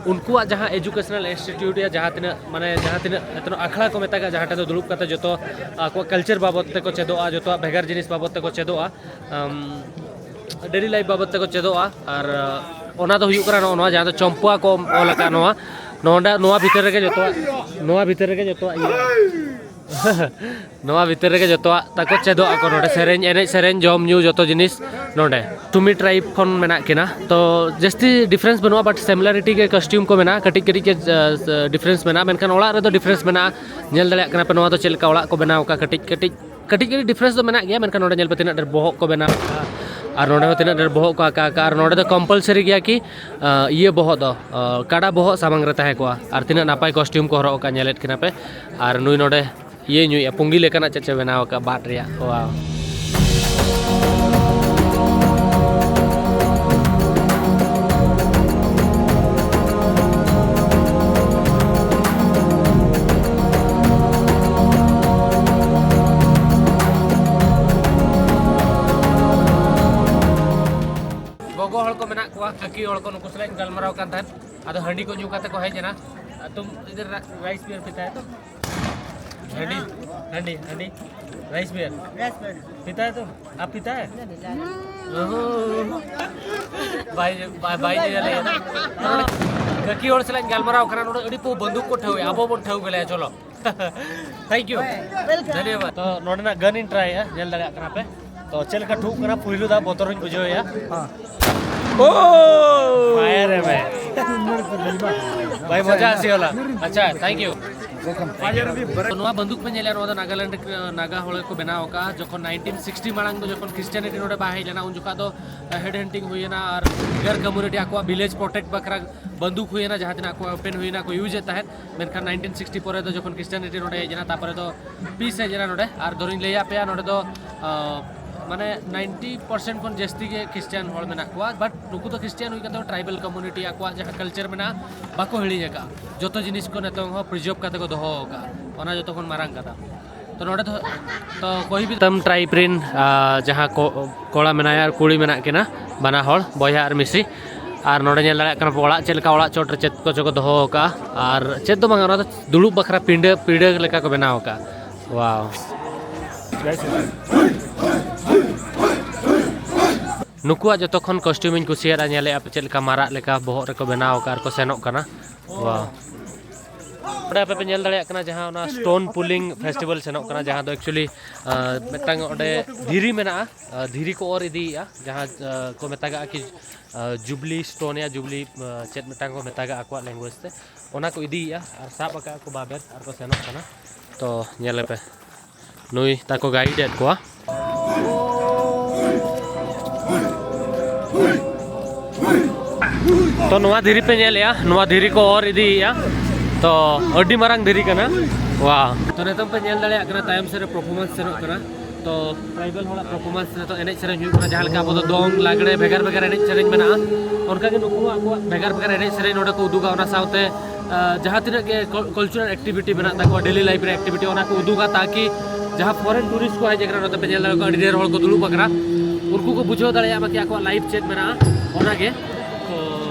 ᱩᱱᱠᱩᱣᱟᱜ ᱡᱟᱦᱟᱸ educational institute ᱭᱟ ᱡᱟᱦᱟᱸ ᱛᱤᱱᱟᱹᱜ ᱢᱟᱱᱮ ᱡᱟᱦᱟᱸ ᱛᱤᱱᱟᱹᱜ ᱱᱤᱛᱚᱜ ᱟᱠᱷᱲᱟ ᱠᱚ ᱢᱮᱛᱟᱜᱼᱟ, ᱡᱟᱦᱟᱸ ᱴᱷᱮᱱ ᱫᱚ ᱫᱩᱲᱩᱵ ᱠᱟᱛᱮ ᱡᱚᱛᱚ ᱟᱠᱚᱣᱟᱜ culture ᱵᱟᱵᱚᱫ ᱛᱮᱠᱚ ᱪᱮᱫᱚᱜᱼᱟ, ᱡᱚᱛᱚᱣᱟᱜ ᱵᱷᱮᱜᱟᱨ ᱡᱤᱱᱤᱥ ᱵᱟᱵᱚᱫ ᱛᱮᱠᱚ ᱪᱮᱫᱚᱜᱼᱟ, ᱟᱢ, daily life ᱵᱟᱵᱚᱫ ᱛᱮᱠᱚ ᱪᱮᱫᱚᱜᱼᱟ, ᱟᱨ ᱚᱱᱟ ᱫᱚ ᱦᱩᱭᱩᱜ ᱠᱟᱱᱟ ᱱᱚᱜᱼᱚ ᱱᱚᱣᱟ ᱡᱟᱦᱟᱸ ᱫᱚ ᱪᱚᱢᱯᱩᱣᱟ ᱠᱚ ᱚᱞ ᱟᱠᱟᱫ ᱱᱚᱣᱟ, ᱱᱚᱰᱮ ᱱᱚᱣᱟ ᱵᱷᱤᱛᱤᱨ ᱨᱮᱜᱮ ᱡᱚᱛᱚᱣᱟᱜ, ᱱᱚᱣᱟ ᱵᱷᱤᱛᱤᱨ ᱨᱮᱜᱮ ᱡᱚᱛᱚᱣᱟᱜ ᱤᱭᱟᱹ᱾ ᱱᱚᱣᱟ ᱵᱷᱤᱛᱤᱨ ᱨᱮᱜᱮ ᱡᱚᱛᱚᱣᱟᱜ ᱛᱟᱠᱚ ᱪᱮᱫᱚᱜ ᱟᱠᱚ ᱱᱚᱰᱮ, ᱥᱮᱨᱮᱧ, ᱮᱱᱮᱡ, ᱥᱮᱨᱮᱧ, ᱡᱚᱢ, ᱧᱩ, ᱡᱚᱛᱚ ᱡᱤᱱᱤᱥ ᱱᱚᱰᱮ᱾ ᱥᱩᱢᱤ ᱴᱨᱟᱭᱤᱵᱽ ᱠᱷᱚᱱ ᱢᱮᱱᱟᱜ ᱠᱤᱱᱟ, ᱛᱚ ᱡᱟᱹᱥᱛᱤ difference ᱵᱟᱹᱱᱩᱜᱼᱟ, but similarity ᱜᱮ, costume ᱠᱚ ᱢᱮᱱᱟᱜᱼᱟ, ᱠᱟᱹᱴᱤᱡ ᱠᱟᱹᱴᱤᱡ ᱜᱮ, ᱟ, difference ᱢᱮᱱᱟᱜᱼᱟ, ᱢᱮᱱᱠᱷᱟᱱ ᱚᱲᱟᱜ ᱨᱮᱫᱚ difference ᱢᱮᱱᱟᱜᱼᱟ᱾ ᱧᱮᱞ ᱫᱟᱲᱮᱭᱟᱜ ᱠᱟᱱᱟ ᱯᱮ ᱱᱚᱣᱟ ᱫᱚ ᱪᱮᱫ ᱞᱮᱠᱟ ᱚᱲᱟᱜ ᱠᱚ ᱵᱮᱱᱟᱣ ᱟᱠᱟᱫᱼᱟ, ᱠᱟᱹᱴᱤᱡ ᱠᱟᱹᱴᱤᱡ, ᱠᱟᱹᱴᱤᱡ ᱠᱟᱹᱴᱤᱡ difference ᱫᱚ ᱢᱮᱱᱟᱜ ᱜᱮᱭᱟ, ᱢᱮᱱᱠᱷᱟᱱ ᱱᱚᱰᱮ ᱧᱮᱞ ᱯᱮ ᱛᱤᱱᱟᱹᱜ ᱰᱷᱮᱨ ᱵᱚᱦᱚᱜ ᱠᱚ ᱵᱮᱱᱟᱣ ᱟᱠᱟᱫᱼᱟ, ᱟᱨ ᱱᱚᱰᱮ ᱦᱚᱸ ᱛᱤᱱᱟᱹᱜ ᱰᱷᱮᱨ ᱵᱚᱦᱚᱜ ᱠᱚ ᱟᱠᱟ ᱟᱠᱟᱫᱼᱟ, ᱟᱨ ᱱᱚᱰᱮ ᱫᱚ compulsory ᱜᱮᱭᱟ ᱠᱤ, ᱟ, ᱤᱭᱟᱹ ᱵᱚᱦᱚᱜ ᱫᱚ, ᱟ, ᱠᱟᱰᱟ ᱵᱚᱦᱚᱜ ᱥᱟᱢᱟᱝ ᱨᱮ ᱛᱟᱦᱮᱸ ᱠᱚᱜᱼᱟ, ᱟᱨ ᱛᱤᱱᱟᱹᱜ ᱱᱟᱯᱟᱭ costume ᱠᱚ ᱦᱚᱨᱚᱜ ᱟᱠᱟᱫᱼᱟ, ᱧᱮᱞᱮᱫ ᱠᱤᱱᱟ ᱯᱮ, ᱟᱨ ᱱᱩᱭ ᱱᱚᱰᱮ ᱤᱭᱟᱹ ᱧᱩᱭᱮᱫᱼᱟ, ᱯᱩᱸᱜᱤ ᱞᱮᱠᱟᱱᱟᱜ ᱪᱮᱫ ᱪᱚ ᱵᱮᱱᱟᱣ ᱟᱠᱟᱫ ᱵᱟᱴ ᱨᱮᱭᱟᱜ᱾ Wow. ᱜᱚᱜᱚ ᱦᱚᱲ ᱠᱚ ᱢᱮᱱᱟᱜ ᱠᱚᱣᱟ, ᱠᱟᱹᱠᱤ ᱦᱚᱲ ᱠᱚ, ᱱᱩᱠᱩ ᱥᱟᱞᱟᱜ ᱤᱧ ᱜᱟᱞᱢᱟᱨᱟᱣ ᱠᱟᱱ ᱛᱟᱦᱮᱸᱫ᱾ ᱟᱫᱚ ᱦᱟᱺᱰᱤ ᱠᱚ ᱧᱩ ᱠᱟᱛᱮ ᱠᱚ ᱦᱮᱡ ᱮᱱᱟ᱾ ᱟᱨ ᱛᱩᱢ ᱤᱫᱷᱟᱨ ᱨᱟᱭᱤᱥ ᱯᱤᱭᱟᱨ ᱯᱤᱛᱟ ᱦᱟᱭ ᱛᱚ? ᱦᱟᱺᱰᱤ, ᱦᱟᱺᱰᱤ, ᱦᱟᱺᱰᱤ᱾ Rice beer. पीता है तू? आप पीता है? ᱵᱟᱭ ᱵᱟᱭ ᱵᱟᱭ ᱧᱮᱞᱮᱭᱟ᱾ ᱜᱟᱹᱠᱤ ᱦᱚᱲ ᱥᱟᱞᱟᱜ ᱤᱧ ᱜᱟᱞᱢᱟᱨᱟᱣ ᱠᱟᱱᱟ, ᱱᱚᱰᱮ ᱟᱹᱰᱤ ᱯᱩ ᱵᱟᱱᱫᱩᱠ ᱠᱚ ᱴᱷᱟᱹᱣᱮ, ᱟᱵᱚ ᱵᱚᱱ ᱴᱷᱟᱹᱣ ᱜᱮᱞᱮᱭᱟ, ᱪᱚᱞᱚ᱾ Thank you. ᱫᱷᱚᱱᱭᱚᱵᱟᱫ᱾ ᱛᱚ ᱱᱚᱰᱮᱱᱟᱜ ᱜᱟᱱ ᱤᱧ ᱴᱨᱟᱭᱮᱜᱼᱟ, ᱧᱮᱞ ᱫᱟᱲᱮᱭᱟᱜ ᱠᱟᱱᱟ ᱯᱮ᱾ ᱛᱚ ᱪᱮᱫ ᱞᱮᱠᱟ ᱴᱷᱩᱜ ᱠᱟᱱᱟ, ᱯᱩᱭᱞᱩ ᱫᱷᱟᱣ ᱵᱚᱛᱚᱨ ᱦᱚᱧ ᱵᱩᱡᱷᱟᱹᱣᱮᱜᱼᱟ᱾ ᱳ! ᱯᱷᱟᱭᱟᱨ ᱮ ᱢᱮ᱾ ᱵᱷᱟᱭ ᱢᱚᱡᱟ ᱟᱥᱤ ᱣᱟᱞᱟ᱾ ᱟᱪᱪᱷᱟ, thank you. ᱱᱚᱣᱟ ᱵᱟᱱᱫᱩᱠ ᱯᱮ ᱧᱮᱞᱮᱜᱼᱟ, ᱱᱚᱣᱟ ᱫᱚ ᱱᱟᱜᱟᱞᱮᱱᱰ ᱨᱮ ᱱᱟᱜᱟ ᱦᱚᱲ ᱜᱮᱠᱚ ᱵᱮᱱᱟᱣ ᱟᱠᱟᱫᱼᱟ᱾ ᱡᱚᱠᱷᱚᱱ ᱱᱟᱭᱤᱱᱴᱤᱱ ᱥᱤᱠᱥᱴᱤ ᱢᱟᱲᱟᱝ ᱫᱚ ᱡᱚᱠᱷᱚᱱ ᱠᱷᱨᱤᱥᱪᱟᱱᱤᱴᱤ ᱱᱚᱰᱮ ᱵᱟᱭ ᱦᱮᱡ ᱞᱮᱱᱟ, ᱩᱱ ᱡᱚᱠᱷᱟᱜ ᱫᱚ ᱦᱮᱰ ᱦᱟᱱᱴᱤᱝ ᱦᱩᱭᱮᱱᱟ ᱟᱨ ᱜᱮᱨ ᱠᱚᱢᱤᱭᱩᱱᱤᱴᱤ ᱟᱠᱚᱣᱟᱜ ᱵᱷᱤᱞᱮᱡᱽ ᱯᱨᱚᱴᱮᱠᱴ ᱵᱟᱠᱷᱨᱟ ᱵᱟᱱᱫᱩᱠ ᱦᱩᱭᱮᱱᱟ, ᱡᱟᱦᱟᱸ ᱛᱤᱱᱟᱹᱜ ᱟᱠᱚᱣᱟᱜ ᱣᱮᱯᱮᱱ ᱦᱩᱭᱮᱱᱟ, ᱠᱚ ᱤᱭᱩᱡᱽ ᱮᱫ ᱛᱟᱦᱮᱸᱫ᱾ ᱢᱮᱱᱠᱷᱟᱱ ᱱᱟᱭᱤᱱᱴᱤᱱ ᱥᱤᱠᱥᱴᱤ ᱯᱚᱨᱮ ᱫᱚ ᱡᱚᱠᱷᱚᱱ ᱠᱷᱨᱤᱥᱪᱟᱱᱤᱴᱤ ᱱᱚᱰᱮ ᱦᱮᱡ ᱮᱱᱟ, ᱛᱟᱨᱯᱚᱨᱮ ᱫᱚ ᱯᱤᱥ ᱦᱮᱡ ᱮᱱᱟ ᱱᱚᱰᱮ᱾ ᱟᱨ ᱫᱚᱨᱤᱧ ᱞᱟᱹᱭᱟᱫ ᱯᱮᱭᱟ, ᱱᱚᱰᱮ ᱫᱚ ᱟᱸ, ᱢᱟᱱᱮ ᱱᱟᱭᱤᱱᱴᱤ ᱯᱟᱨᱥᱮᱱᱴ ᱠᱷᱚᱱ ᱡᱟᱹᱥᱛᱤ ᱜᱮ ᱠᱷᱨᱤᱥᱪᱟᱱ ᱦᱚᱲ ᱢᱮᱱᱟᱜ ᱠᱚᱣᱟ, ᱵᱟᱴ ᱱᱩᱠᱩ ᱫᱚ ᱠᱷᱨᱤᱥᱪᱟᱱ ᱦᱩᱭ ᱠᱟᱛᱮ ᱦᱚᱸ ᱴᱨᱟᱭᱵᱟᱞ ᱠᱚᱢᱤᱭᱩᱱᱤᱴᱤ ᱟᱠᱚᱣᱟᱜ ᱡᱟᱦᱟᱸ ᱠᱟᱞᱪᱟᱨ ᱢᱮᱱᱟᱜᱼᱟ, ᱵᱟᱠᱚ ᱦᱤᱲᱤᱧ ᱟᱠᱟᱫᱼᱟ᱾ ᱡᱚᱛᱚ ᱡᱤᱱᱤᱥ ᱠᱚ ᱱᱤᱛᱚᱝ ᱦᱚᱸ ᱯᱨᱤᱡᱟᱨᱵᱷ ᱠᱟᱛᱮ ᱠᱚ ᱫᱚᱦᱚ ᱟᱠᱟᱫᱼᱟ, ᱚᱱᱟ ᱡᱚᱛᱚ ᱠᱷᱚᱱ ᱢᱟᱨᱟᱝ ᱠᱟᱛᱷᱟ᱾ ᱛᱚ ᱱᱚᱰᱮ ᱫᱚ, ᱛᱚ ᱠᱚᱭ ᱵᱷᱤ ᱛᱟᱢ ᱴᱨᱟᱭᱤᱵᱽ ᱨᱮᱱ, ᱟᱸ, ᱡᱟᱦᱟᱸ ᱠᱚ, ᱠᱚᱲᱟ ᱢᱮᱱᱟᱭᱟ ᱟᱨ ᱠᱩᱲᱤ ᱢᱮᱱᱟᱜ ᱠᱤᱱᱟ, ᱵᱟᱱᱟ ᱦᱚᱲ ᱵᱚᱭᱦᱟ ᱟᱨ ᱢᱤᱥᱤ᱾ ᱟᱨ ᱱᱚᱰᱮ ᱧᱮᱞ ᱫᱟᱲᱮᱭᱟᱜ ᱠᱟᱱᱟ ᱯᱮ ᱚᱲᱟᱜ ᱪᱮᱫ ᱞᱮᱠᱟ, ᱚᱲᱟᱜ ᱪᱚᱴ ᱨᱮ ᱪᱮᱫ ᱠᱚᱪᱚ ᱠᱚ ᱫᱚᱦᱚ ᱟᱠᱟᱫᱼᱟ, ᱟᱨ ᱪᱮᱫ ᱫᱚ ᱵᱟᱝ, ᱚᱱᱟ ᱫᱚ ᱫᱩᱲᱩᱵ ᱵᱟᱠᱷᱨᱟ ᱯᱤᱸᱰᱟᱹ, ᱯᱤᱸᱰᱟᱹ ᱞᱮᱠᱟ ᱠᱚ ᱵᱮᱱᱟᱣ ᱟᱠᱟᱫᱼᱟ᱾ ᱣᱟᱣ᱾ ᱱᱩᱠᱩᱣᱟᱜ ᱡᱚᱛᱚ ᱠᱷᱚᱱ ᱠᱚᱥᱴᱤᱭᱩᱢ ᱤᱧ ᱠᱩᱥᱤᱭᱟᱫᱟ, ᱧᱮᱞᱮᱫᱼᱟ ᱯᱮ ᱪᱮᱫ ᱞᱮᱠᱟ ᱢᱟᱨᱟᱜ ᱞᱮᱠᱟ ᱵᱚᱦᱚᱜ ᱨᱮᱠᱚ ᱵᱮᱱᱟᱣ ᱟᱠᱟᱫ ᱟᱨ ᱠᱚ ᱥᱮᱱᱚᱜ ᱠᱟᱱᱟ᱾ ᱣᱟᱣ᱾ ᱱᱚᱰᱮ ᱟᱯᱮ ᱯᱮ ᱧᱮᱞ ᱫᱟᱲᱮᱭᱟᱜ ᱠᱟᱱᱟ ᱡᱟᱦᱟᱸ ᱚᱱᱟ ᱥᱴᱳᱱ ᱯᱩᱞᱤᱝ ᱯᱷᱮᱥᱴᱤᱵᱷᱟᱞ ᱥᱮᱱᱚᱜ ᱠᱟᱱᱟ, ᱡᱟᱦᱟᱸ ᱫᱚ ᱮᱠᱪᱩᱭᱮᱞᱤ, ᱟᱸ, ᱢᱤᱫᱴᱟᱝ ᱚᱸᱰᱮ ᱫᱷᱤᱨᱤ ᱢᱮᱱᱟᱜᱼᱟ, ᱟᱸ, ᱫᱷᱤᱨᱤ ᱠᱚ ᱚᱨ ᱤᱫᱤᱭᱮᱫᱼᱟ, ᱡᱟᱦᱟᱸ, ᱟᱸ, ᱠᱚ ᱢᱮᱛᱟᱜᱟᱜᱼᱟ ᱠᱤ, ᱟᱸ, ᱡᱩᱵᱽᱞᱤ ᱥᱴᱳᱱ ᱭᱟ ᱡᱩᱵᱽᱞᱤ, ᱟᱸ, ᱪᱮᱫ ᱢᱤᱫᱴᱟᱝ ᱠᱚ ᱢᱮᱛᱟᱜᱟᱜᱼᱟ ᱟᱠᱚᱣᱟᱜ ᱞᱮᱝᱜᱩᱭᱮᱡᱽ ᱛᱮ, ᱚᱱᱟ ᱠᱚ ᱤᱫᱤᱭᱮᱫᱼᱟ ᱟᱨ ᱥᱟᱵ ᱟᱠᱟᱫᱼᱟ ᱠᱚ ᱵᱟᱵᱮᱨ ᱟᱨ ᱠᱚ ᱥᱮᱱᱚᱜ ᱠᱟᱱᱟ᱾ ᱛᱚ ᱧᱮᱞ ᱯᱮ, ᱱᱩᱭ ᱛᱟᱠᱚ ᱜᱟᱭᱤᱰ ᱮᱫ ᱠᱚᱣᱟ᱾ ᱛᱚ ᱱᱚᱣᱟ ᱫᱷᱤᱨᱤ ᱯᱮ ᱧᱮᱞᱮᱜᱼᱟ, ᱱᱚᱣᱟ ᱫᱷᱤᱨᱤ ᱠᱚ ᱚᱨ ᱤᱫᱤᱭᱮᱜᱼᱟ᱾ ᱛᱚ ᱟᱹᱰᱤ ᱢᱟᱨᱟᱝ ᱫᱷᱤᱨᱤ ᱠᱟᱱᱟ᱾ ᱣᱟᱣ᱾ ᱛᱚ ᱱᱤᱛᱚᱝ ᱯᱮ ᱧᱮᱞ ᱫᱟᱲᱮᱭᱟᱜ ᱠᱟᱱᱟ ᱛᱟᱭᱚᱢ ᱥᱮᱫ ᱨᱮ ᱯᱟᱨᱯᱷᱚᱨᱢᱮᱱᱥ ᱥᱮᱱᱚᱜ ᱠᱟᱱᱟ᱾ ᱛᱚ ᱴᱨᱟᱭᱵᱟᱞ ᱦᱚᱲᱟᱜ ᱯᱟᱨᱯᱷᱚᱨᱢᱮᱱᱥ ᱱᱤᱛᱚᱜ ᱮᱱᱮᱡ ᱥᱮᱨᱮᱧ ᱦᱩᱭᱩᱜ ᱠᱟᱱᱟ, ᱡᱟᱦᱟᱸ ᱞᱮᱠᱟ ᱟᱵᱚ ᱫᱚ ᱫᱚᱝ, ᱞᱟᱜᱽᱲᱮ, ᱵᱷᱮᱜᱟᱨ ᱵᱷᱮᱜᱟᱨ ᱮᱱᱮᱡ ᱥᱮᱨᱮᱧ ᱢᱮᱱᱟᱜᱼᱟ, ᱚᱱᱠᱟ ᱜᱮ ᱱᱩᱠᱩ ᱦᱚᱸ ᱟᱠᱚᱣᱟᱜ ᱵᱷᱮᱜᱟᱨ ᱵᱷᱮᱜᱟᱨ ᱮᱱᱮᱡ ᱥᱮᱨᱮᱧ ᱱᱚᱰᱮ ᱠᱚ ᱩᱫᱩᱜᱟ᱾ ᱚᱱᱟ ᱥᱟᱶᱛᱮ, ᱟᱸ, ᱡᱟᱦᱟᱸ ᱛᱤᱱᱟᱹᱜ ᱜᱮ ᱠᱚ-, ᱠᱟᱞᱪᱟᱨᱟᱞ ᱮᱠᱴᱤᱵᱷᱤᱴᱤ ᱢᱮᱱᱟᱜ ᱛᱟᱠᱚᱣᱟ, ᱰᱮᱞᱤ ᱞᱟᱭᱤᱯᱷ ᱨᱮ ᱮᱠᱴᱤᱵᱷᱤᱴᱤ, ᱚᱱᱟ ᱠᱚ ᱩᱫᱩᱜᱟ, ᱛᱟᱠᱤ ᱡᱟᱦᱟᱸ ᱯᱷᱚᱨᱮᱱ ᱴᱩᱨᱤᱥᱴ ᱠᱚ ᱦᱮᱡ ᱟᱠᱟᱱᱟ, ᱱᱚᱛᱮ ᱯᱮ ᱧᱮᱞ ᱫᱟᱲᱮᱭᱟᱜ ᱠᱟᱱᱟ, ᱟᱹᱰᱤ ᱰᱷᱮᱨ ᱦᱚᱲ ᱠᱚ ᱫᱩᱲᱩᱵ ᱟᱠᱟᱱᱟ, ᱩᱱᱠᱩ ᱠᱚ ᱵᱩᱡᱷᱟᱹᱣ ᱫᱟᱲᱮᱭᱟᱜ ᱢᱟ ᱠᱤ ᱟᱠᱚᱣᱟᱜ ᱞᱟᱭᱤᱯᱷ ᱪᱮᱫ ᱢᱮᱱᱟᱜᱼᱟ, ᱚᱱᱟᱜᱮ᱾ ᱛᱚ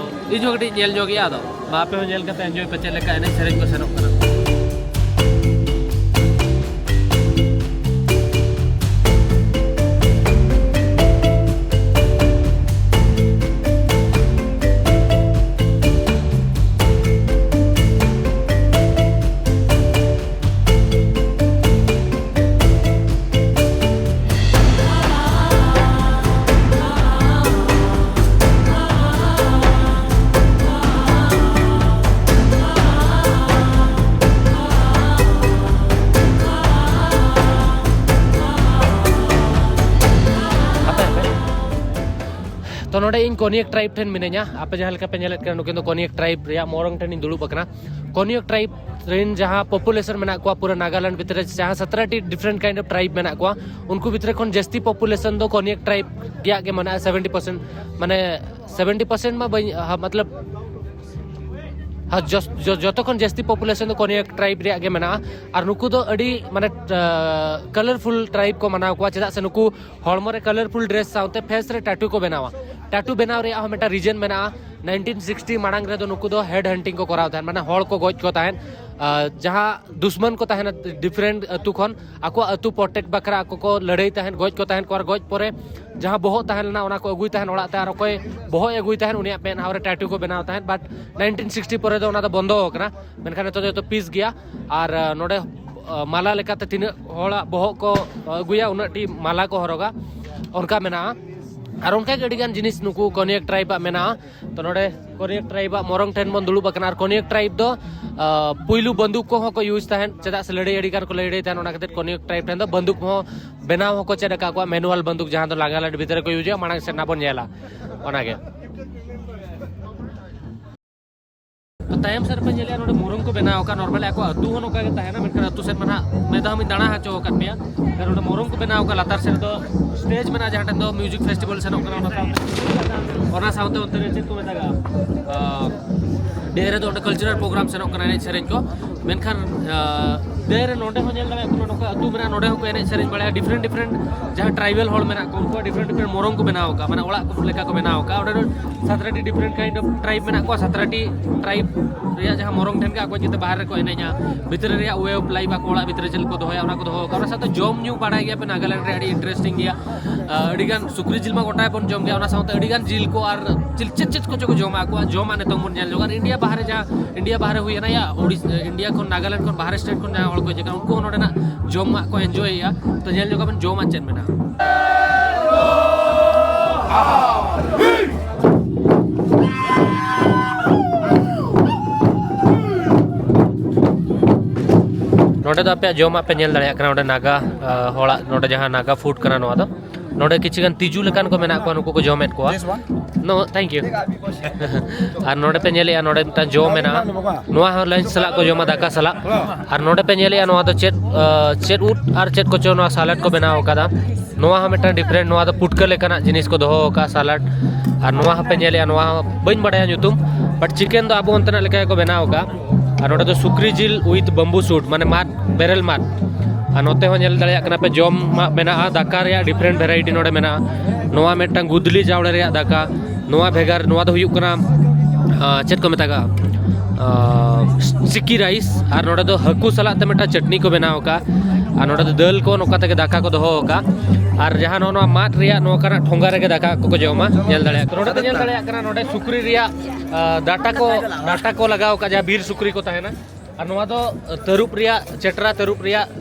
ᱤᱧ ᱦᱚᱸ ᱠᱟᱹᱴᱤᱡ ᱧᱮᱞ ᱧᱚᱜ ᱜᱮᱭᱟ, ᱟᱫᱚ ᱢᱟ ᱟᱯᱮ ᱦᱚᱸ ᱧᱮᱞ ᱠᱟᱛᱮ ᱮᱱᱡᱚᱭ ᱯᱮ ᱪᱮᱫ ᱞᱮᱠᱟ ᱮᱱᱮᱡ ᱥᱮᱨᱮᱧ ᱠᱚ ᱥᱮᱱᱚᱜ ᱠᱟᱱᱟ᱾ ᱱᱚᱰᱮ ᱤᱧ ᱠᱚᱱᱤᱭᱟᱠ ᱴᱨᱟᱭᱤᱵᱽ ᱴᱷᱮᱱ ᱢᱤᱱᱟᱹᱧᱟ᱾ ᱟᱯᱮ ᱡᱟᱦᱟᱸ ᱞᱮᱠᱟ ᱯᱮ ᱧᱮᱞᱮᱫ ᱠᱟᱱᱟ, ᱱᱩᱠᱤᱱ ᱫᱚ ᱠᱚᱱᱤᱭᱟᱠ ᱴᱨᱟᱭᱤᱵᱽ ᱨᱮᱭᱟᱜ ᱢᱚᱨᱚᱝ ᱴᱷᱮᱱ ᱤᱧ ᱫᱩᱲᱩᱵ ᱟᱠᱟᱱᱟ᱾ ᱠᱚᱱᱤᱭᱟᱠ ᱴᱨᱟᱭᱤᱵᱽ ᱨᱮᱱ ᱡᱟᱦᱟᱸ ᱯᱚᱯᱩᱞᱮᱥᱚᱱ ᱢᱮᱱᱟᱜ ᱠᱚᱣᱟ ᱯᱩᱨᱟᱹ ᱱᱟᱜᱟᱞᱮᱱᱰ ᱵᱷᱤᱛᱨᱤ ᱨᱮ, ᱡᱟᱦᱟᱸ ᱥᱟᱛᱨᱟᱴᱤ ᱰᱤᱯᱷᱟᱨᱮᱱᱴ ᱠᱟᱭᱤᱱᱰ ᱚᱯᱷ ᱴᱨᱟᱭᱤᱵᱽ ᱢᱮᱱᱟᱜ ᱠᱚᱣᱟ, ᱩᱱᱠᱩ ᱵᱷᱤᱛᱨᱤ ᱠᱷᱚᱱ ᱡᱟᱹᱥᱛᱤ ᱯᱚᱯᱩᱞᱮᱥᱚᱱ ᱫᱚ ᱠᱚᱱᱤᱭᱟᱠ ᱴᱨᱟᱭᱤᱵᱽ ᱨᱮᱭᱟᱜ ᱜᱮ ᱢᱮᱱᱟᱜᱼᱟ, ᱥᱮᱵᱷᱮᱱᱴᱤ ᱯᱟᱨᱥᱮᱱᱴ᱾ ᱢᱟᱱᱮ ᱥᱮᱵᱷᱮᱱᱴᱤ ᱯᱟᱨᱥᱮᱱᱴ ᱢᱟ ᱵᱟᱹᱧ, ᱦᱟ, ᱢᱚᱛᱞᱚᱵ, ᱦᱟ, ᱡᱚᱥ-, ᱡᱚ-, ᱡᱚᱛᱚ ᱠᱷᱚᱱ ᱡᱟᱹᱥᱛᱤ ᱯᱚᱯᱩᱞᱮᱥᱚᱱ ᱫᱚ ᱠᱚᱱᱤᱭᱟᱠ ᱴᱨᱟᱭᱤᱵᱽ ᱨᱮᱭᱟᱜ ᱜᱮ ᱢᱮᱱᱟᱜᱼᱟ᱾ ᱟᱨ ᱱᱩᱠᱩ ᱫᱚ ᱟᱹᱰᱤ, ᱢᱟᱱᱮ, ᱠᱟᱞᱟᱨᱯᱷᱩᱞ ᱴᱨᱟᱭᱤᱵᱽ ᱠᱚ ᱢᱟᱱᱟᱣ ᱠᱚᱣᱟ, ᱪᱮᱫᱟᱜ ᱥᱮ ᱱᱩᱠᱩ ᱦᱚᱲᱢᱚ ᱨᱮ ᱠᱟᱞᱟᱨᱯᱷᱩᱞ ᱰᱨᱮᱥ ᱥᱟᱶᱛᱮ ᱯᱷᱮᱥ ᱨᱮ ᱴᱟᱴᱩ ᱠᱚ ᱵᱮᱱᱟᱣᱟ᱾ ᱴᱟᱴᱩ ᱵᱮᱱᱟᱣ ᱨᱮᱭᱟᱜ ᱦᱚᱸ ᱢᱤᱫᱴᱟᱝ ᱨᱤᱡᱮᱱ ᱢᱮᱱᱟᱜᱼᱟ᱾ ᱱᱟᱭᱤᱱᱴᱤᱱ ᱥᱤᱠᱥᱴᱤ ᱢᱟᱲᱟᱝ ᱨᱮᱫᱚ ᱱᱩᱠᱩ ᱫᱚ ᱦᱮᱰ ᱦᱟᱱᱴᱤᱝ ᱠᱚ ᱠᱚᱨᱟᱣ ᱛᱟᱦᱮᱸᱫ, ᱢᱟᱱᱮ ᱦᱚᱲ ᱠᱚ ᱜᱚᱡ ᱠᱚ ᱛᱟᱦᱮᱸᱫ᱾ ᱟᱨ ᱡᱟᱦᱟᱸ ᱫᱩᱥᱢᱟᱱ ᱠᱚ ᱛᱟᱦᱮᱱᱟ ᱰᱤᱯᱷᱟᱨᱮᱱᱴ ᱟᱹᱛᱩ ᱠᱷᱚᱱ, ᱟᱠᱚᱣᱟᱜ ᱟᱹᱛᱩ ᱯᱨᱚᱴᱮᱠᱴ ᱵᱟᱠᱷᱨᱟ ᱟᱠᱚ ᱠᱚ ᱞᱟᱹᱲᱦᱟᱹᱭ ᱛᱟᱦᱮᱸᱫ, ᱜᱚᱡ ᱠᱚ ᱛᱟᱦᱮᱸᱫ ᱠᱚ, ᱟᱨ ᱜᱚᱡ ᱯᱚᱨᱮ ᱡᱟᱦᱟᱸ ᱵᱚᱦᱚᱜ ᱛᱟᱦᱮᱸ ᱞᱮᱱᱟ ᱚᱱᱟ ᱠᱚ ᱟᱹᱜᱩᱭ ᱛᱟᱦᱮᱸᱫ ᱚᱲᱟᱜ ᱛᱮ, ᱟᱨ ᱚᱠᱚᱭ ᱵᱚᱦᱚᱜ ᱮ ᱟᱹᱜᱩᱭ ᱛᱟᱦᱮᱸᱫ ᱩᱱᱤᱭᱟᱜ ᱢᱮᱫᱦᱟ ᱨᱮ ᱴᱟᱴᱩ ᱠᱚ ᱵᱮᱱᱟᱣ ᱛᱟᱦᱮᱸᱫ᱾ ᱵᱟᱴ ᱱᱟᱭᱤᱱᱴᱤᱱ ᱥᱤᱠᱥᱴᱤ ᱯᱚᱨᱮ ᱫᱚ ᱚᱱᱟ ᱫᱚ ᱵᱚᱱᱫᱚ ᱟᱠᱟᱱᱟ, ᱢᱮᱱᱠᱷᱟᱱ ᱱᱤᱛᱚᱜ ᱫᱚ ᱡᱚᱛᱚ ᱯᱤᱥ ᱜᱮᱭᱟ᱾ ᱟᱨ ᱟᱸ, ᱱᱚᱰᱮ ᱟᱸ, ᱢᱟᱞᱟ ᱞᱮᱠᱟᱛᱮ ᱛᱤᱱᱟᱹᱜ ᱦᱚᱲᱟᱜ ᱵᱚᱦᱚᱜ ᱠᱚ ᱟᱹᱜᱩᱭᱟ, ᱩᱱᱟᱹᱜ ᱴᱤ ᱢᱟᱞᱟ ᱠᱚ ᱦᱚᱨᱚᱜᱟ, ᱚᱱᱠᱟ ᱢᱮᱱᱟᱜᱼᱟ᱾ ᱟᱨ ᱚᱱᱠᱟᱜᱮ ᱟᱹᱰᱤᱜᱟᱱ ᱡᱤᱱᱤᱥ ᱱᱩᱠᱩ ᱠᱚᱱᱤᱭᱟᱠ ᱴᱨᱟᱭᱤᱵᱽ ᱟᱜ ᱢᱮᱱᱟᱜᱼᱟ᱾ ᱛᱚ ᱱᱚᱰᱮ ᱠᱚᱱᱤᱭᱟᱠ ᱴᱨᱟᱭᱤᱵᱽ ᱟᱜ ᱢᱚᱨᱚᱝ ᱴᱷᱮᱱ ᱵᱚᱱ ᱫᱩᱲᱩᱵ ᱟᱠᱟᱱᱟ᱾ ᱟᱨ ᱠᱚᱱᱤᱭᱟᱠ ᱴᱨᱟᱭᱤᱵᱽ ᱫᱚ, ᱟᱸ, ᱯᱩᱭᱞᱩ ᱵᱟᱱᱫᱩᱠ ᱠᱚᱦᱚᱸ ᱠᱚ ᱤᱭᱩᱡᱽ ᱛᱟᱦᱮᱸᱫ, ᱪᱮᱫᱟᱜ ᱥᱮ ᱞᱟᱹᱲᱦᱟᱹᱭ ᱟᱹᱰᱤ ᱜᱟᱱ ᱠᱚ ᱞᱟᱹᱲᱦᱟᱹᱭ ᱛᱟᱦᱮᱸᱫ, ᱚᱱᱟ ᱠᱷᱟᱹᱛᱤᱨ ᱠᱚᱱᱤᱭᱟᱠ ᱴᱨᱟᱭᱤᱵᱽ ᱴᱷᱮᱱ ᱫᱚ ᱵᱟᱱᱫᱩᱠ ᱦᱚᱸ ᱵᱮᱱᱟᱣ ᱦᱚᱸᱠᱚ ᱪᱮᱫ ᱟᱠᱟᱫ ᱠᱚᱣᱟ, ᱢᱮᱱᱩᱣᱟᱞ ᱵᱟᱱᱫᱩᱠ, ᱡᱟᱦᱟᱸ ᱫᱚ ᱱᱟᱜᱟᱞᱮᱱᱰ ᱵᱷᱤᱛᱨᱤ ᱨᱮᱠᱚ ᱤᱭᱩᱡᱟ᱾ ᱢᱟᱲᱟᱝ ᱥᱮᱫ ᱱᱟᱜ ᱵᱚᱱ ᱧᱮᱞᱟ ᱚᱱᱟᱜᱮ᱾ ᱛᱚ ᱛᱟᱭᱚᱢ ᱥᱮᱫ ᱨᱮᱯᱮ ᱧᱮᱞᱮᱜᱼᱟ, ᱱᱚᱰᱮ ᱢᱚᱨᱚᱝ ᱠᱚ ᱵᱮᱱᱟᱣ ᱟᱠᱟᱫ᱾ ᱱᱚᱨᱢᱟᱞᱤ ᱟᱠᱚ ᱟᱹᱛᱩ ᱦᱚᱸ ᱱᱚᱝᱠᱟ ᱜᱮ ᱛᱟᱦᱮᱱᱟ, ᱢᱮᱱᱠᱷᱟᱱ ᱟᱹᱛᱩ ᱥᱮᱫ ᱢᱟ ᱱᱟᱦᱟᱜ ᱢᱤᱫ ᱫᱷᱟᱣ ᱢᱤᱧ ᱫᱟᱬᱟ ᱦᱚᱪᱚ ᱟᱠᱟᱫ ᱯᱮᱭᱟ᱾ ᱟᱨ ᱱᱚᱰᱮ ᱢᱚᱨᱚᱝ ᱠᱚ ᱵᱮᱱᱟᱣ ᱟᱠᱟᱫ, ᱞᱟᱛᱟᱨ ᱥᱮᱫ ᱨᱮᱫᱚ ᱥᱴᱮᱡᱽ ᱢᱮᱱᱟᱜᱼᱟ, ᱡᱟᱦᱟᱸ ᱴᱷᱮᱱ ᱫᱚ ᱢᱤᱣᱡᱤᱠ ᱯᱷᱮᱥᱴᱤᱵᱷᱟᱞ ᱥᱮᱱᱚᱜ ᱠᱟᱱᱟ, ᱚᱱᱟ ᱥᱟᱶᱛᱮ ᱚᱱᱟ ᱥᱟᱶᱛᱮ ᱚᱱᱛᱮ ᱨᱮ ᱪᱮᱫ ᱠᱚ ᱢᱮᱛᱟᱜᱼᱟ, ᱟᱸ, ᱰᱮ ᱨᱮᱫᱚ ᱚᱸᱰᱮ ᱠᱟᱞᱪᱟᱨᱟᱞ ᱯᱨᱳᱜᱨᱟᱢ ᱥᱮᱱᱚᱜ ᱠᱟᱱᱟ, ᱮᱱᱮᱡ ᱥᱮᱨᱮᱧ ᱠᱚ᱾ ᱢᱮᱱᱠᱷᱟᱱ, ᱟᱸ, ᱰᱮ ᱨᱮ ᱱᱚᱰᱮ ᱦᱚᱸ ᱧᱮᱞ ᱫᱟᱲᱮᱭᱟᱜ ᱠᱟᱱᱟ, ᱱᱚᱝᱠᱟ ᱟᱹᱛᱩ ᱢᱮᱱᱟᱜᱼᱟ, ᱱᱚᱰᱮ ᱦᱚᱸᱠᱚ ᱮᱱᱮᱡ ᱥᱮᱨᱮᱧ ᱵᱟᱲᱟᱭᱟ᱾ ᱰᱤᱯᱷᱟᱨᱮᱱᱴ ᱰᱤᱯᱷᱟᱨᱮᱱᱴ ᱡᱟᱦᱟᱸ ᱴᱨᱟᱭᱵᱟᱞ ᱦᱚᱲ ᱢᱮᱱᱟᱜ ᱠᱚᱣᱟ, ᱩᱱᱠᱩᱣᱟᱜ ᱰᱤᱯᱷᱟᱨᱮᱱᱴ ᱰᱤᱯᱷᱟᱨᱮᱱᱴ ᱢᱚᱨᱚᱝ ᱠᱚ ᱵᱮᱱᱟᱣ ᱟᱠᱟᱫᱼᱟ, ᱢᱟᱱᱮ ᱚᱲᱟᱜ ᱠᱚ ᱞᱮᱠᱟ ᱠᱚ ᱵᱮᱱᱟᱣ ᱟᱠᱟᱫᱼᱟ᱾ ᱚᱸᱰᱮ ᱫᱚ ᱥᱟᱛᱨᱟᱴᱤ ᱰᱤᱯᱷᱟᱨᱮᱱᱴ ᱠᱟᱭᱤᱱᱰ ᱚᱯᱷ ᱴᱨᱟᱭᱤᱵᱽ ᱢᱮᱱᱟᱜ ᱠᱚᱣᱟ, ᱥᱟᱛᱨᱟᱴᱤ ᱴᱨᱟᱭᱤᱵᱽ ᱨᱮᱭᱟᱜ ᱡᱟᱦᱟᱸ ᱢᱚᱨᱚᱝ ᱴᱷᱮᱱ ᱜᱮ ᱟᱠᱚ ᱪᱮᱫ ᱵᱟᱦᱨᱮ ᱨᱮᱠᱚ ᱮᱱᱮᱡᱼᱟ, ᱵᱷᱤᱛᱨᱤ ᱨᱮᱭᱟᱜ ᱣᱮ ᱚᱯᱷ ᱞᱟᱭᱤᱯᱷ ᱟᱠᱚ ᱚᱲᱟᱜ ᱵᱷᱤᱛᱨᱤ ᱨᱮ ᱪᱮᱫ ᱠᱚ ᱫᱚᱦᱚᱭᱟ, ᱚᱱᱟ ᱠᱚ ᱫᱚᱦᱚ ᱟᱠᱟᱫᱼᱟ᱾ ᱚᱱᱟ ᱥᱟᱶᱛᱮ ᱡᱚᱢ ᱧᱩ ᱵᱟᱲᱟᱭ ᱜᱮᱭᱟ ᱯᱮ, ᱱᱟᱜᱟᱞᱮᱱᱰ ᱨᱮ ᱟᱹᱰᱤ ᱤᱱᱴᱟᱨᱮᱥᱴᱤᱝ ᱜᱮᱭᱟ᱾ ᱟᱹᱰᱤᱜᱟᱱ ᱥᱩᱠᱨᱤ ᱡᱤᱞ ᱢᱟ ᱜᱚᱴᱟ ᱜᱮᱵᱚᱱ ᱡᱚᱢ ᱜᱮᱭᱟ, ᱚᱱᱟ ᱥᱟᱶᱛᱮ ᱟᱹᱰᱤᱜᱟᱱ ᱡᱤᱞ ᱠᱚ ᱟᱨ ᱪᱮᱫ ᱪᱮᱫ ᱪᱮᱫ ᱠᱚᱪᱚ ᱠᱚ ᱡᱚᱢᱟ, ᱟᱠᱚᱣᱟᱜ ᱡᱚᱢᱟᱜ ᱱᱤᱛᱚᱝ ᱵᱚᱱ ᱧᱮᱞ ᱧᱚᱜᱟ᱾ ᱟᱨ ᱤᱱᱰᱤᱭᱟ ᱵᱟᱦᱨᱮ ᱡᱟᱦᱟᱸ, ᱤᱱᱰᱤᱭᱟ ᱵᱟᱦᱨᱮ ᱦᱩᱭᱮᱱᱟ, ᱭᱟ ᱳᱰᱤᱥ-, ᱤᱱᱰᱤᱭᱟ ᱠᱷᱚᱱ, ᱱᱟᱜᱟᱞᱮᱱᱰ ᱠᱷᱚᱱ ᱵᱟᱦᱨᱮ ᱥᱴᱮᱴ ᱠᱷᱚᱱ ᱡᱟᱦᱟᱸ ᱦᱚᱲ ᱠᱚ ᱦᱤᱡᱩᱜ ᱠᱟᱱᱟ, ᱩᱱᱠᱩ ᱦᱚᱸ ᱱᱚᱰᱮᱱᱟᱜ ᱡᱚᱢᱟᱜ ᱠᱚ ᱮᱱᱡᱚᱭᱮᱫᱼᱟ᱾ ᱛᱚ ᱧᱮᱞ ᱧᱚᱜ ᱟᱵᱚᱱ ᱡᱚᱢᱟᱜ ᱪᱮᱫ ᱢᱮᱱᱟᱜᱼᱟ᱾ ᱱᱚᱰᱮ ᱫᱚ ᱟᱯᱮᱭᱟᱜ ᱡᱚᱢᱟᱜ ᱯᱮ ᱧᱮᱞ ᱫᱟᱲᱮᱭᱟᱜ ᱠᱟᱱᱟ, ᱱᱚᱰᱮ ᱱᱟᱜᱟ, ᱟ, ᱦᱚᱲᱟᱜ ᱱᱚᱰᱮ ᱡᱟᱦᱟᱸ ᱱᱟᱜᱟ ᱯᱷᱩᱰ ᱠᱟᱱᱟ ᱱᱚᱣᱟ ᱫᱚ᱾ ᱱᱚᱰᱮ ᱠᱤᱪᱷᱩ ᱜᱟᱱ ᱛᱤᱡᱩ ᱞᱮᱠᱟᱱ ᱠᱚ ᱢᱮᱱᱟᱜ ᱠᱚᱣᱟ, ᱱᱩᱠᱩ ᱠᱚ ᱡᱚᱢᱮᱫ ᱠᱚᱣᱟ᱾ No, thank you. ᱟᱨ ᱱᱚᱰᱮ ᱯᱮ ᱧᱮᱞᱮᱜᱼᱟ, ᱱᱚᱰᱮ ᱢᱤᱫᱴᱟᱝ ᱡᱚ ᱢᱮᱱᱟᱜᱼᱟ, ᱱᱚᱣᱟ ᱦᱚᱸ lunch ᱥᱟᱞᱟᱜ ᱠᱚ ᱡᱚᱢᱟ, ᱫᱟᱠᱟ ᱥᱟᱞᱟᱜ᱾ ᱟᱨ ᱱᱚᱰᱮ ᱯᱮ ᱧᱮᱞᱮᱜᱼᱟ, ᱱᱚᱣᱟ ᱫᱚ ᱪᱮᱫ, ᱟ, ᱪᱮᱫ ᱩᱫ ᱟᱨ ᱪᱮᱫ ᱠᱚᱪᱚ ᱱᱚᱣᱟ salad ᱠᱚ ᱵᱮᱱᱟᱣ ᱟᱠᱟᱫᱟ᱾ ᱱᱚᱣᱟ ᱦᱚᱸ ᱢᱤᱫᱴᱟᱝ different, ᱱᱚᱣᱟ ᱫᱚ ᱯᱩᱴᱠᱟᱹ ᱞᱮᱠᱟᱱᱟᱜ ᱡᱤᱱᱤᱥ ᱠᱚ ᱫᱚᱦᱚ ᱟᱠᱟᱫᱼᱟ, salad᱾ ᱟᱨ ᱱᱚᱣᱟ ᱦᱚᱸᱯᱮ ᱧᱮᱞᱮᱜᱼᱟ, ᱱᱚᱣᱟ ᱦᱚᱸ ᱵᱟᱹᱧ ᱵᱟᱲᱟᱭᱟ ᱧᱩᱛᱩᱢ, but chicken ᱫᱚ ᱟᱵᱚ ᱚᱱᱛᱮᱱᱟᱜ ᱞᱮᱠᱟ ᱜᱮᱠᱚ ᱵᱮᱱᱟᱣ ᱟᱠᱟᱫᱼᱟ᱾ ᱟᱨ ᱱᱚᱰᱮ ᱫᱚ ᱥᱩᱠᱨᱤ ᱡᱤᱞ with bamboo shoot, ᱢᱟᱱᱮ ᱢᱟᱫ, ᱵᱮᱨᱮᱞ ᱢᱟᱫ᱾ ᱟᱨ ᱱᱚᱛᱮ ᱦᱚᱸ ᱧᱮᱞ ᱫᱟᱲᱮᱭᱟᱜ ᱠᱟᱱᱟ ᱯᱮ, ᱡᱚᱢᱟᱜ ᱢᱮᱱᱟᱜᱼᱟ, ᱫᱟᱠᱟ ᱨᱮᱭᱟᱜ different variety ᱱᱚᱰᱮ ᱢᱮᱱᱟᱜᱼᱟ᱾ ᱱᱚᱣᱟ ᱢᱤᱫᱴᱟᱝ ᱜᱩᱫᱽᱞᱤ ᱪᱟᱣᱞᱮ ᱨᱮᱭᱟᱜ ᱫᱟᱠᱟ, ᱱᱚᱣᱟ ᱵᱷᱮᱜᱟᱨ, ᱱᱚᱣᱟ ᱫᱚ ᱦᱩᱭᱩᱜ ᱠᱟᱱᱟ, ᱟ, ᱪᱮᱫ ᱠᱚ ᱢᱮᱛᱟᱜᱼᱟ, ᱟ, sticky rice᱾ ᱟᱨ ᱱᱚᱰᱮ ᱫᱚ ᱦᱟᱹᱠᱩ ᱥᱟᱞᱟᱜ ᱛᱮ ᱢᱤᱫᱴᱟᱝ ᱪᱟᱹᱴᱱᱤ ᱠᱚ ᱵᱮᱱᱟᱣ ᱟᱠᱟᱫᱼᱟ᱾ ᱟᱨ ᱱᱚᱰᱮ ᱫᱚ ᱫᱟᱹᱞ ᱠᱚ, ᱱᱚᱝᱠᱟ ᱛᱮᱜᱮ ᱫᱟᱠᱟ ᱠᱚ ᱫᱚᱦᱚ ᱟᱠᱟᱫᱼᱟ᱾ ᱟᱨ ᱡᱟᱦᱟᱸ ᱱᱚᱜᱼᱚ ᱱᱚᱣᱟ ᱢᱟᱫ ᱨᱮᱭᱟᱜ ᱱᱚᱝᱠᱟᱱᱟᱜ ᱴᱷᱚᱸᱜᱟ ᱨᱮᱜᱮ ᱫᱟᱠᱟ ᱠᱚᱠᱚ ᱡᱚᱢᱟ, ᱧᱮᱞ ᱫᱟᱲᱮᱭᱟᱜ ᱠᱟᱱᱟ᱾ ᱱᱚᱰᱮ ᱫᱚ ᱧᱮᱞ ᱫᱟᱲᱮᱭᱟᱜ ᱠᱟᱱᱟ, ᱱᱚᱰᱮ ᱥᱩᱠᱨᱤ ᱨᱮᱭᱟᱜ, ᱟ, ᱰᱟᱴᱟ ᱠᱚ, ᱰᱟᱴᱟ ᱠᱚ ᱞᱟᱜᱟᱣ ᱟᱠᱟᱫᱼᱟ, ᱡᱟᱦᱟᱸ ᱵᱤᱨ ᱥᱩᱠᱨᱤ ᱠᱚ ᱛᱟᱦᱮᱱᱟ᱾ ᱟᱨ ᱱᱚᱣᱟ ᱫᱚ ᱛᱟᱹᱨᱩᱵ ᱨᱮᱭᱟᱜ, ᱪᱮᱴᱨᱟ ᱛᱟᱹᱨᱩᱵ ᱨᱮᱭᱟᱜ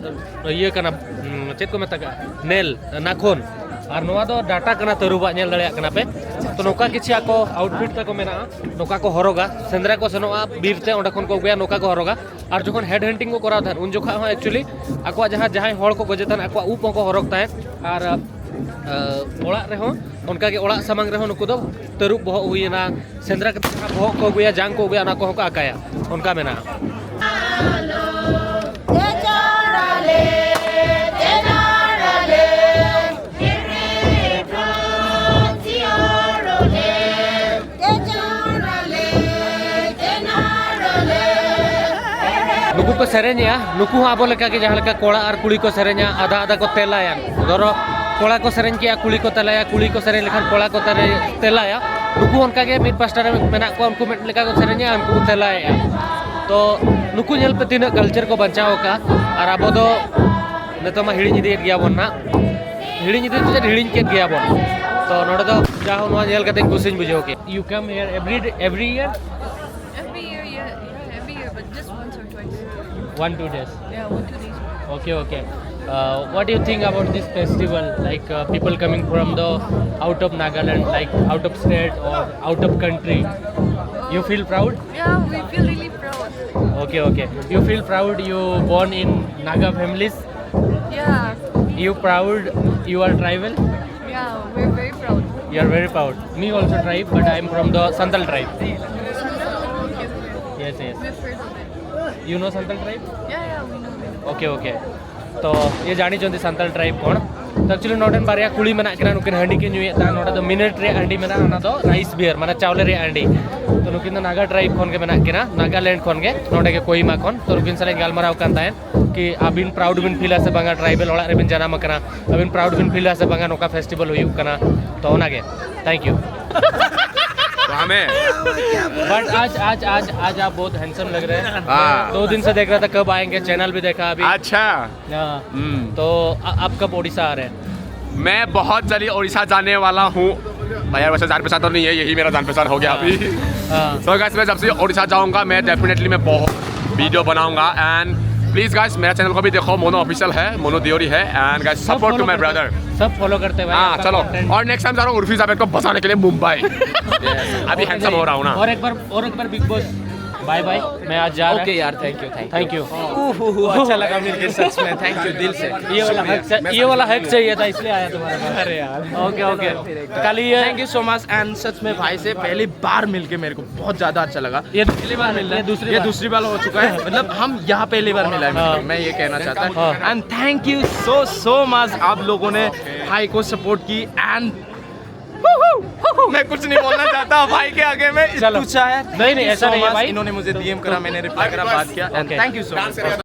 ᱤᱭᱟᱹ ᱠᱟᱱᱟ, ᱩᱸ, ᱪᱮᱫ ᱠᱚ ᱢᱮᱛᱟᱜᱼᱟ, ᱱᱮᱞ, ᱱᱟᱠᱷᱚᱱ᱾ ᱟᱨ ᱱᱚᱣᱟ ᱫᱚ ᱰᱟᱴᱟ ᱠᱟᱱᱟ ᱛᱟᱹᱨᱩᱵᱟᱜ, ᱧᱮᱞ ᱫᱟᱲᱮᱭᱟᱜ ᱠᱟᱱᱟ ᱯᱮ᱾ ᱛᱚ, ᱱᱚᱝᱠᱟ ᱠᱤᱪᱷᱩ ᱟᱠᱚ outfit ᱛᱟᱠᱚ ᱢᱮᱱᱟᱜᱼᱟ, ᱱᱚᱝᱠᱟ ᱠᱚ ᱦᱚᱨᱚᱜᱟ᱾ ᱥᱮᱸᱫᱽᱨᱟ ᱠᱚ ᱥᱮᱱᱚᱜᱼᱟ ᱵᱤᱨ ᱛᱮ, ᱚᱸᱰᱮ ᱠᱷᱚᱱ ᱠᱚ ᱟᱹᱜᱩᱭᱟ, ᱱᱚᱝᱠᱟ ᱠᱚ ᱦᱚᱨᱚᱜᱟ᱾ ᱟᱨ ᱡᱚᱠᱷᱚᱱ head hunting ᱠᱚ ᱠᱚᱨᱟᱣ ᱛᱟᱦᱮᱸᱫ, ᱩᱱ ᱡᱚᱠᱷᱚᱱ ᱦᱚᱸ actually ᱟᱠᱚᱣᱟᱜ ᱡᱟᱦᱟᱸ, ᱡᱟᱦᱟᱸᱭ ᱦᱚᱲ ᱠᱚ ᱜᱚᱡᱮ ᱛᱟᱦᱮᱸᱫ, ᱟᱠᱚᱣᱟᱜ ᱩᱵ ᱦᱚᱸᱠᱚ ᱦᱚᱨᱚᱜ ᱛᱟᱦᱮᱸᱫ᱾ ᱟᱨ, ᱟ, ᱚᱲᱟᱜ ᱨᱮᱦᱚᱸ ᱚᱱᱠᱟᱜᱮ, ᱚᱲᱟᱜ ᱥᱟᱢᱟᱝ ᱨᱮᱦᱚᱸ ᱱᱩᱠᱩ ᱫᱚ ᱛᱟᱹᱨᱩᱵ ᱵᱚᱦᱚᱜ ᱦᱩᱭᱮᱱᱟ, ᱥᱮᱸᱫᱽᱨᱟ ᱠᱟᱛᱮ ᱡᱟᱦᱟᱸ ᱵᱚᱦᱚᱜ ᱠᱚ ᱟᱹᱜᱩᱭᱟ, ᱡᱟᱝ ᱠᱚ ᱟᱹᱜᱩᱭᱟ, ᱚᱱᱟ ᱠᱚᱦᱚᱸ ᱠᱚ ᱟᱠᱟᱭᱟ, ᱚᱱᱠᱟ ᱢᱮᱱᱟᱜᱼᱟ᱾ ᱱᱩᱠᱩ ᱠᱚ ᱥᱮᱨᱮᱧᱮᱜᱼᱟ, ᱱᱩᱠᱩ ᱦᱚᱸ ᱟᱵᱚ ᱞᱮᱠᱟᱜᱮ, ᱡᱟᱦᱟᱸ ᱞᱮᱠᱟ ᱠᱚᱲᱟ ᱟᱨ ᱠᱩᱲᱤ ᱠᱚ ᱥᱮᱨᱮᱧᱟ, ᱟᱫᱷᱟ ᱟᱫᱷᱟ ᱠᱚ ᱛᱮᱞᱟᱭᱟ᱾ ᱫᱷᱚᱨᱚ, ᱠᱚᱲᱟ ᱠᱚ ᱥᱮᱨᱮᱧ ᱠᱮᱜᱼᱟ, ᱠᱩᱲᱤ ᱠᱚ ᱛᱮᱞᱟᱭᱟ, ᱠᱩᱲᱤ ᱠᱚ ᱥᱮᱨᱮᱧ ᱞᱮᱠᱷᱟᱱ ᱠᱚᱲᱟ ᱠᱚ ᱛᱮᱞᱮ-, ᱛᱮᱞᱟᱭᱟ᱾ ᱱᱩᱠᱩ ᱚᱱᱠᱟᱜᱮ ᱢᱤᱫ ᱯᱟᱥᱴᱟ ᱨᱮ ᱢᱮᱱᱟᱜ ᱠᱚᱣᱟ, ᱩᱱᱠᱩ ᱢᱤᱫ ᱞᱮᱠᱟ ᱠᱚ ᱥᱮᱨᱮᱧᱟ, ᱩᱱᱠᱩ ᱠᱚ ᱛᱮᱞᱟᱭᱮᱜᱼᱟ᱾ ᱛᱚ, ᱱᱩᱠᱩ ᱧᱮᱞ ᱯᱮ, ᱛᱤᱱᱟᱹᱜ culture ᱠᱚ ᱵᱟᱧᱪᱟᱣ ᱟᱠᱟᱫᱼᱟ᱾ ᱟᱨ ᱟᱵᱚ ᱫᱚ ᱱᱤᱛᱚᱜ ᱢᱟ ᱦᱤᱲᱤᱧ ᱤᱫᱤᱭᱮᱫ ᱜᱮᱭᱟ ᱵᱚᱱ ᱱᱟᱜ, ᱦᱤᱲᱤᱧ ᱤᱫᱤ ᱫᱚ ᱪᱮᱫ, ᱦᱤᱲᱤᱧ ᱠᱮᱫ ᱜᱮᱭᱟ ᱵᱚᱱ᱾ ᱛᱚ, ᱱᱚᱰᱮ ᱫᱚ ᱡᱟᱦᱳ, ᱱᱚᱣᱟ ᱧᱮᱞ ᱠᱟᱛᱮ ᱠᱩᱥᱤᱧ ᱵᱩᱡᱷᱟᱹᱣ ᱠᱮᱫ᱾ You come here every day, every year? Every year, yeah, yeah, every year, but just once or twice. One, two days? Yeah, one, two days. Okay, okay. Uh, what do you think about this festival? Like, uh, people coming from the out of Nagaland, like, out of state or out of country. You feel proud? Yeah, we feel really proud. Okay, okay. You feel proud you born in Naga families? Yeah. You proud you are tribal? Yeah, we're very proud. You are very proud. Me also tribe, but I am from the Santal tribe. Santal? Okay. Yes, yes. We've heard of it. You know Santal tribe? Yeah, yeah, we know it. Okay, okay. ᱛᱚ ᱤᱭᱟᱹ ᱡᱟᱹᱱᱤ ᱪᱚᱱᱫᱤ Santal tribe ᱠᱷᱚᱱ. ᱛᱚ ᱮᱠᱪᱩᱭᱮᱞᱤ ᱱᱚᱰᱮᱱ ᱵᱟᱨᱭᱟ ᱠᱩᱲᱤ ᱢᱮᱱᱟᱜ ᱠᱤᱱᱟ, ᱱᱩᱠᱤᱱ ᱦᱟᱺᱰᱤ ᱠᱤᱱ ᱧᱩᱭᱮᱫ ᱛᱟᱦᱮᱸ᱾ ᱱᱚᱰᱮ ᱫᱚ ᱢᱤᱱᱤᱴ ᱨᱮᱭᱟᱜ ᱦᱟᱺᱰᱤ ᱢᱮᱱᱟᱜᱼᱟ, ᱚᱱᱟ ᱫᱚ ᱨᱟᱭᱤᱥ ᱵᱤᱭᱟᱨ, ᱢᱟᱱᱮ ᱪᱟᱣᱞᱮ ᱨᱮᱭᱟᱜ ᱦᱟᱺᱰᱤ᱾ ᱛᱚ ᱱᱩᱠᱤᱱ ᱫᱚ ᱱᱟᱜᱟ ᱴᱨᱟᱭᱤᱵᱽ ᱠᱷᱚᱱ ᱜᱮ ᱢᱮᱱᱟᱜ ᱠᱤᱱᱟ, ᱱᱟᱜᱟᱞᱮᱱᱰ ᱠᱷᱚᱱ ᱜᱮ, ᱱᱚᱰᱮ ᱜᱮ ᱠᱳᱦᱤᱢᱟ ᱠᱷᱚᱱ᱾ ᱛᱚ ᱱᱩᱠᱤᱱ ᱥᱟᱞᱟᱜ ᱤᱧ ᱜᱟᱞᱢᱟᱨᱟᱣ ᱠᱟᱱ ᱛᱟᱦᱮᱸᱫ ᱠᱤ ᱟᱹᱵᱤᱱ ᱯᱨᱟᱩᱰ ᱵᱤᱱ ᱯᱷᱤᱞᱟ ᱥᱮ ᱵᱟᱝᱟ, ᱴᱨᱟᱭᱵᱮᱞ ᱚᱲᱟᱜ ᱨᱮᱵᱤᱱ ᱡᱟᱱᱟᱢ ᱟᱠᱟᱱᱟ, ᱟᱹᱵᱤᱱ ᱯᱨᱟᱩᱰ ᱵᱤᱱ ᱯᱷᱤᱞᱟ ᱥᱮ ᱵᱟᱝᱟ ᱱᱚᱝᱠᱟ ᱯᱷᱮᱥᱴᱤᱵᱷᱟᱞ ᱦᱩᱭᱩᱜ ᱠᱟᱱᱟ᱾ ᱛᱚ ᱚᱱᱟᱜᱮ, thank you. तो हमें बट आज आज आज आज आप बहुत हैंडसम लग रहे हैं। हाँ। दो दिन से देख रहा था, कब आएंगे, चैनल भी देखा अभी। अच्छा। हाँ। हम्म। तो आ, आप कब उड़ीसा आ रहे हैं? मैं बहुत जल्दी उड़ीसा जाने वाला हूँ। भाई यार, वैसे जान पहचान तो नहीं है, यही मेरा जान पहचान हो गया अभी। हाँ। सो गाइस, मैं जब से उड़ीसा जाऊंगा, मैं डेफिनेटली मैं बहुत वीडियो बनाऊंगा। एंड प्लीज गाइस, मेरा चैनल को भी देखो, मोनो ऑफिशियल है, मोनो दियोरी है। एंड गाइस, सब सपोर्ट टू follow माय करते- ब्रदर। सब फॉलो करते हैं भाई हाँ, आपका चलो। content। और नेक्स्ट टाइम जा रहा हूँ उर्फी जावेद को बचाने के लिए मुंबई। अभी हैंडसम हो रहा हूँ ना। और एक बार, और एक बार बिग बॉस, बाय बाय। मैं आज जा रहा ओके यार, thank you, thank thank you. You. अच्छा लगा मिलके सच में, थैंक यू दिल से। ये वाला हक, ये वाला हक चाहिए था, इसलिए आया तुम्हारे पास। अरे यार। Okay okay. कल ये thank you so much. And such में भाई से पहली बार मिलके मेरे को बहुत ज्यादा अच्छा लगा। ये दूसरी बार मिल रहा है, दूसरी ये बार। दूसरी बार हो चुका है, मतलब हम यहाँ पहली बार मिला है, हाँ। मतलब, मैं ये कहना चाहता हूँ। हाँ। And thank you so so much आप लोगों ने भाई को सपोर्ट की। एंड मैं कुछ नहीं बोलना चाहता भाई के आगे में। चलो। पूछा है। नहीं, नहीं, ऐसा नहीं है भाई। इन्होंने मुझे डीएम करा, मैंने रिप्लाई करा, बात किया। And okay. Thank you so much.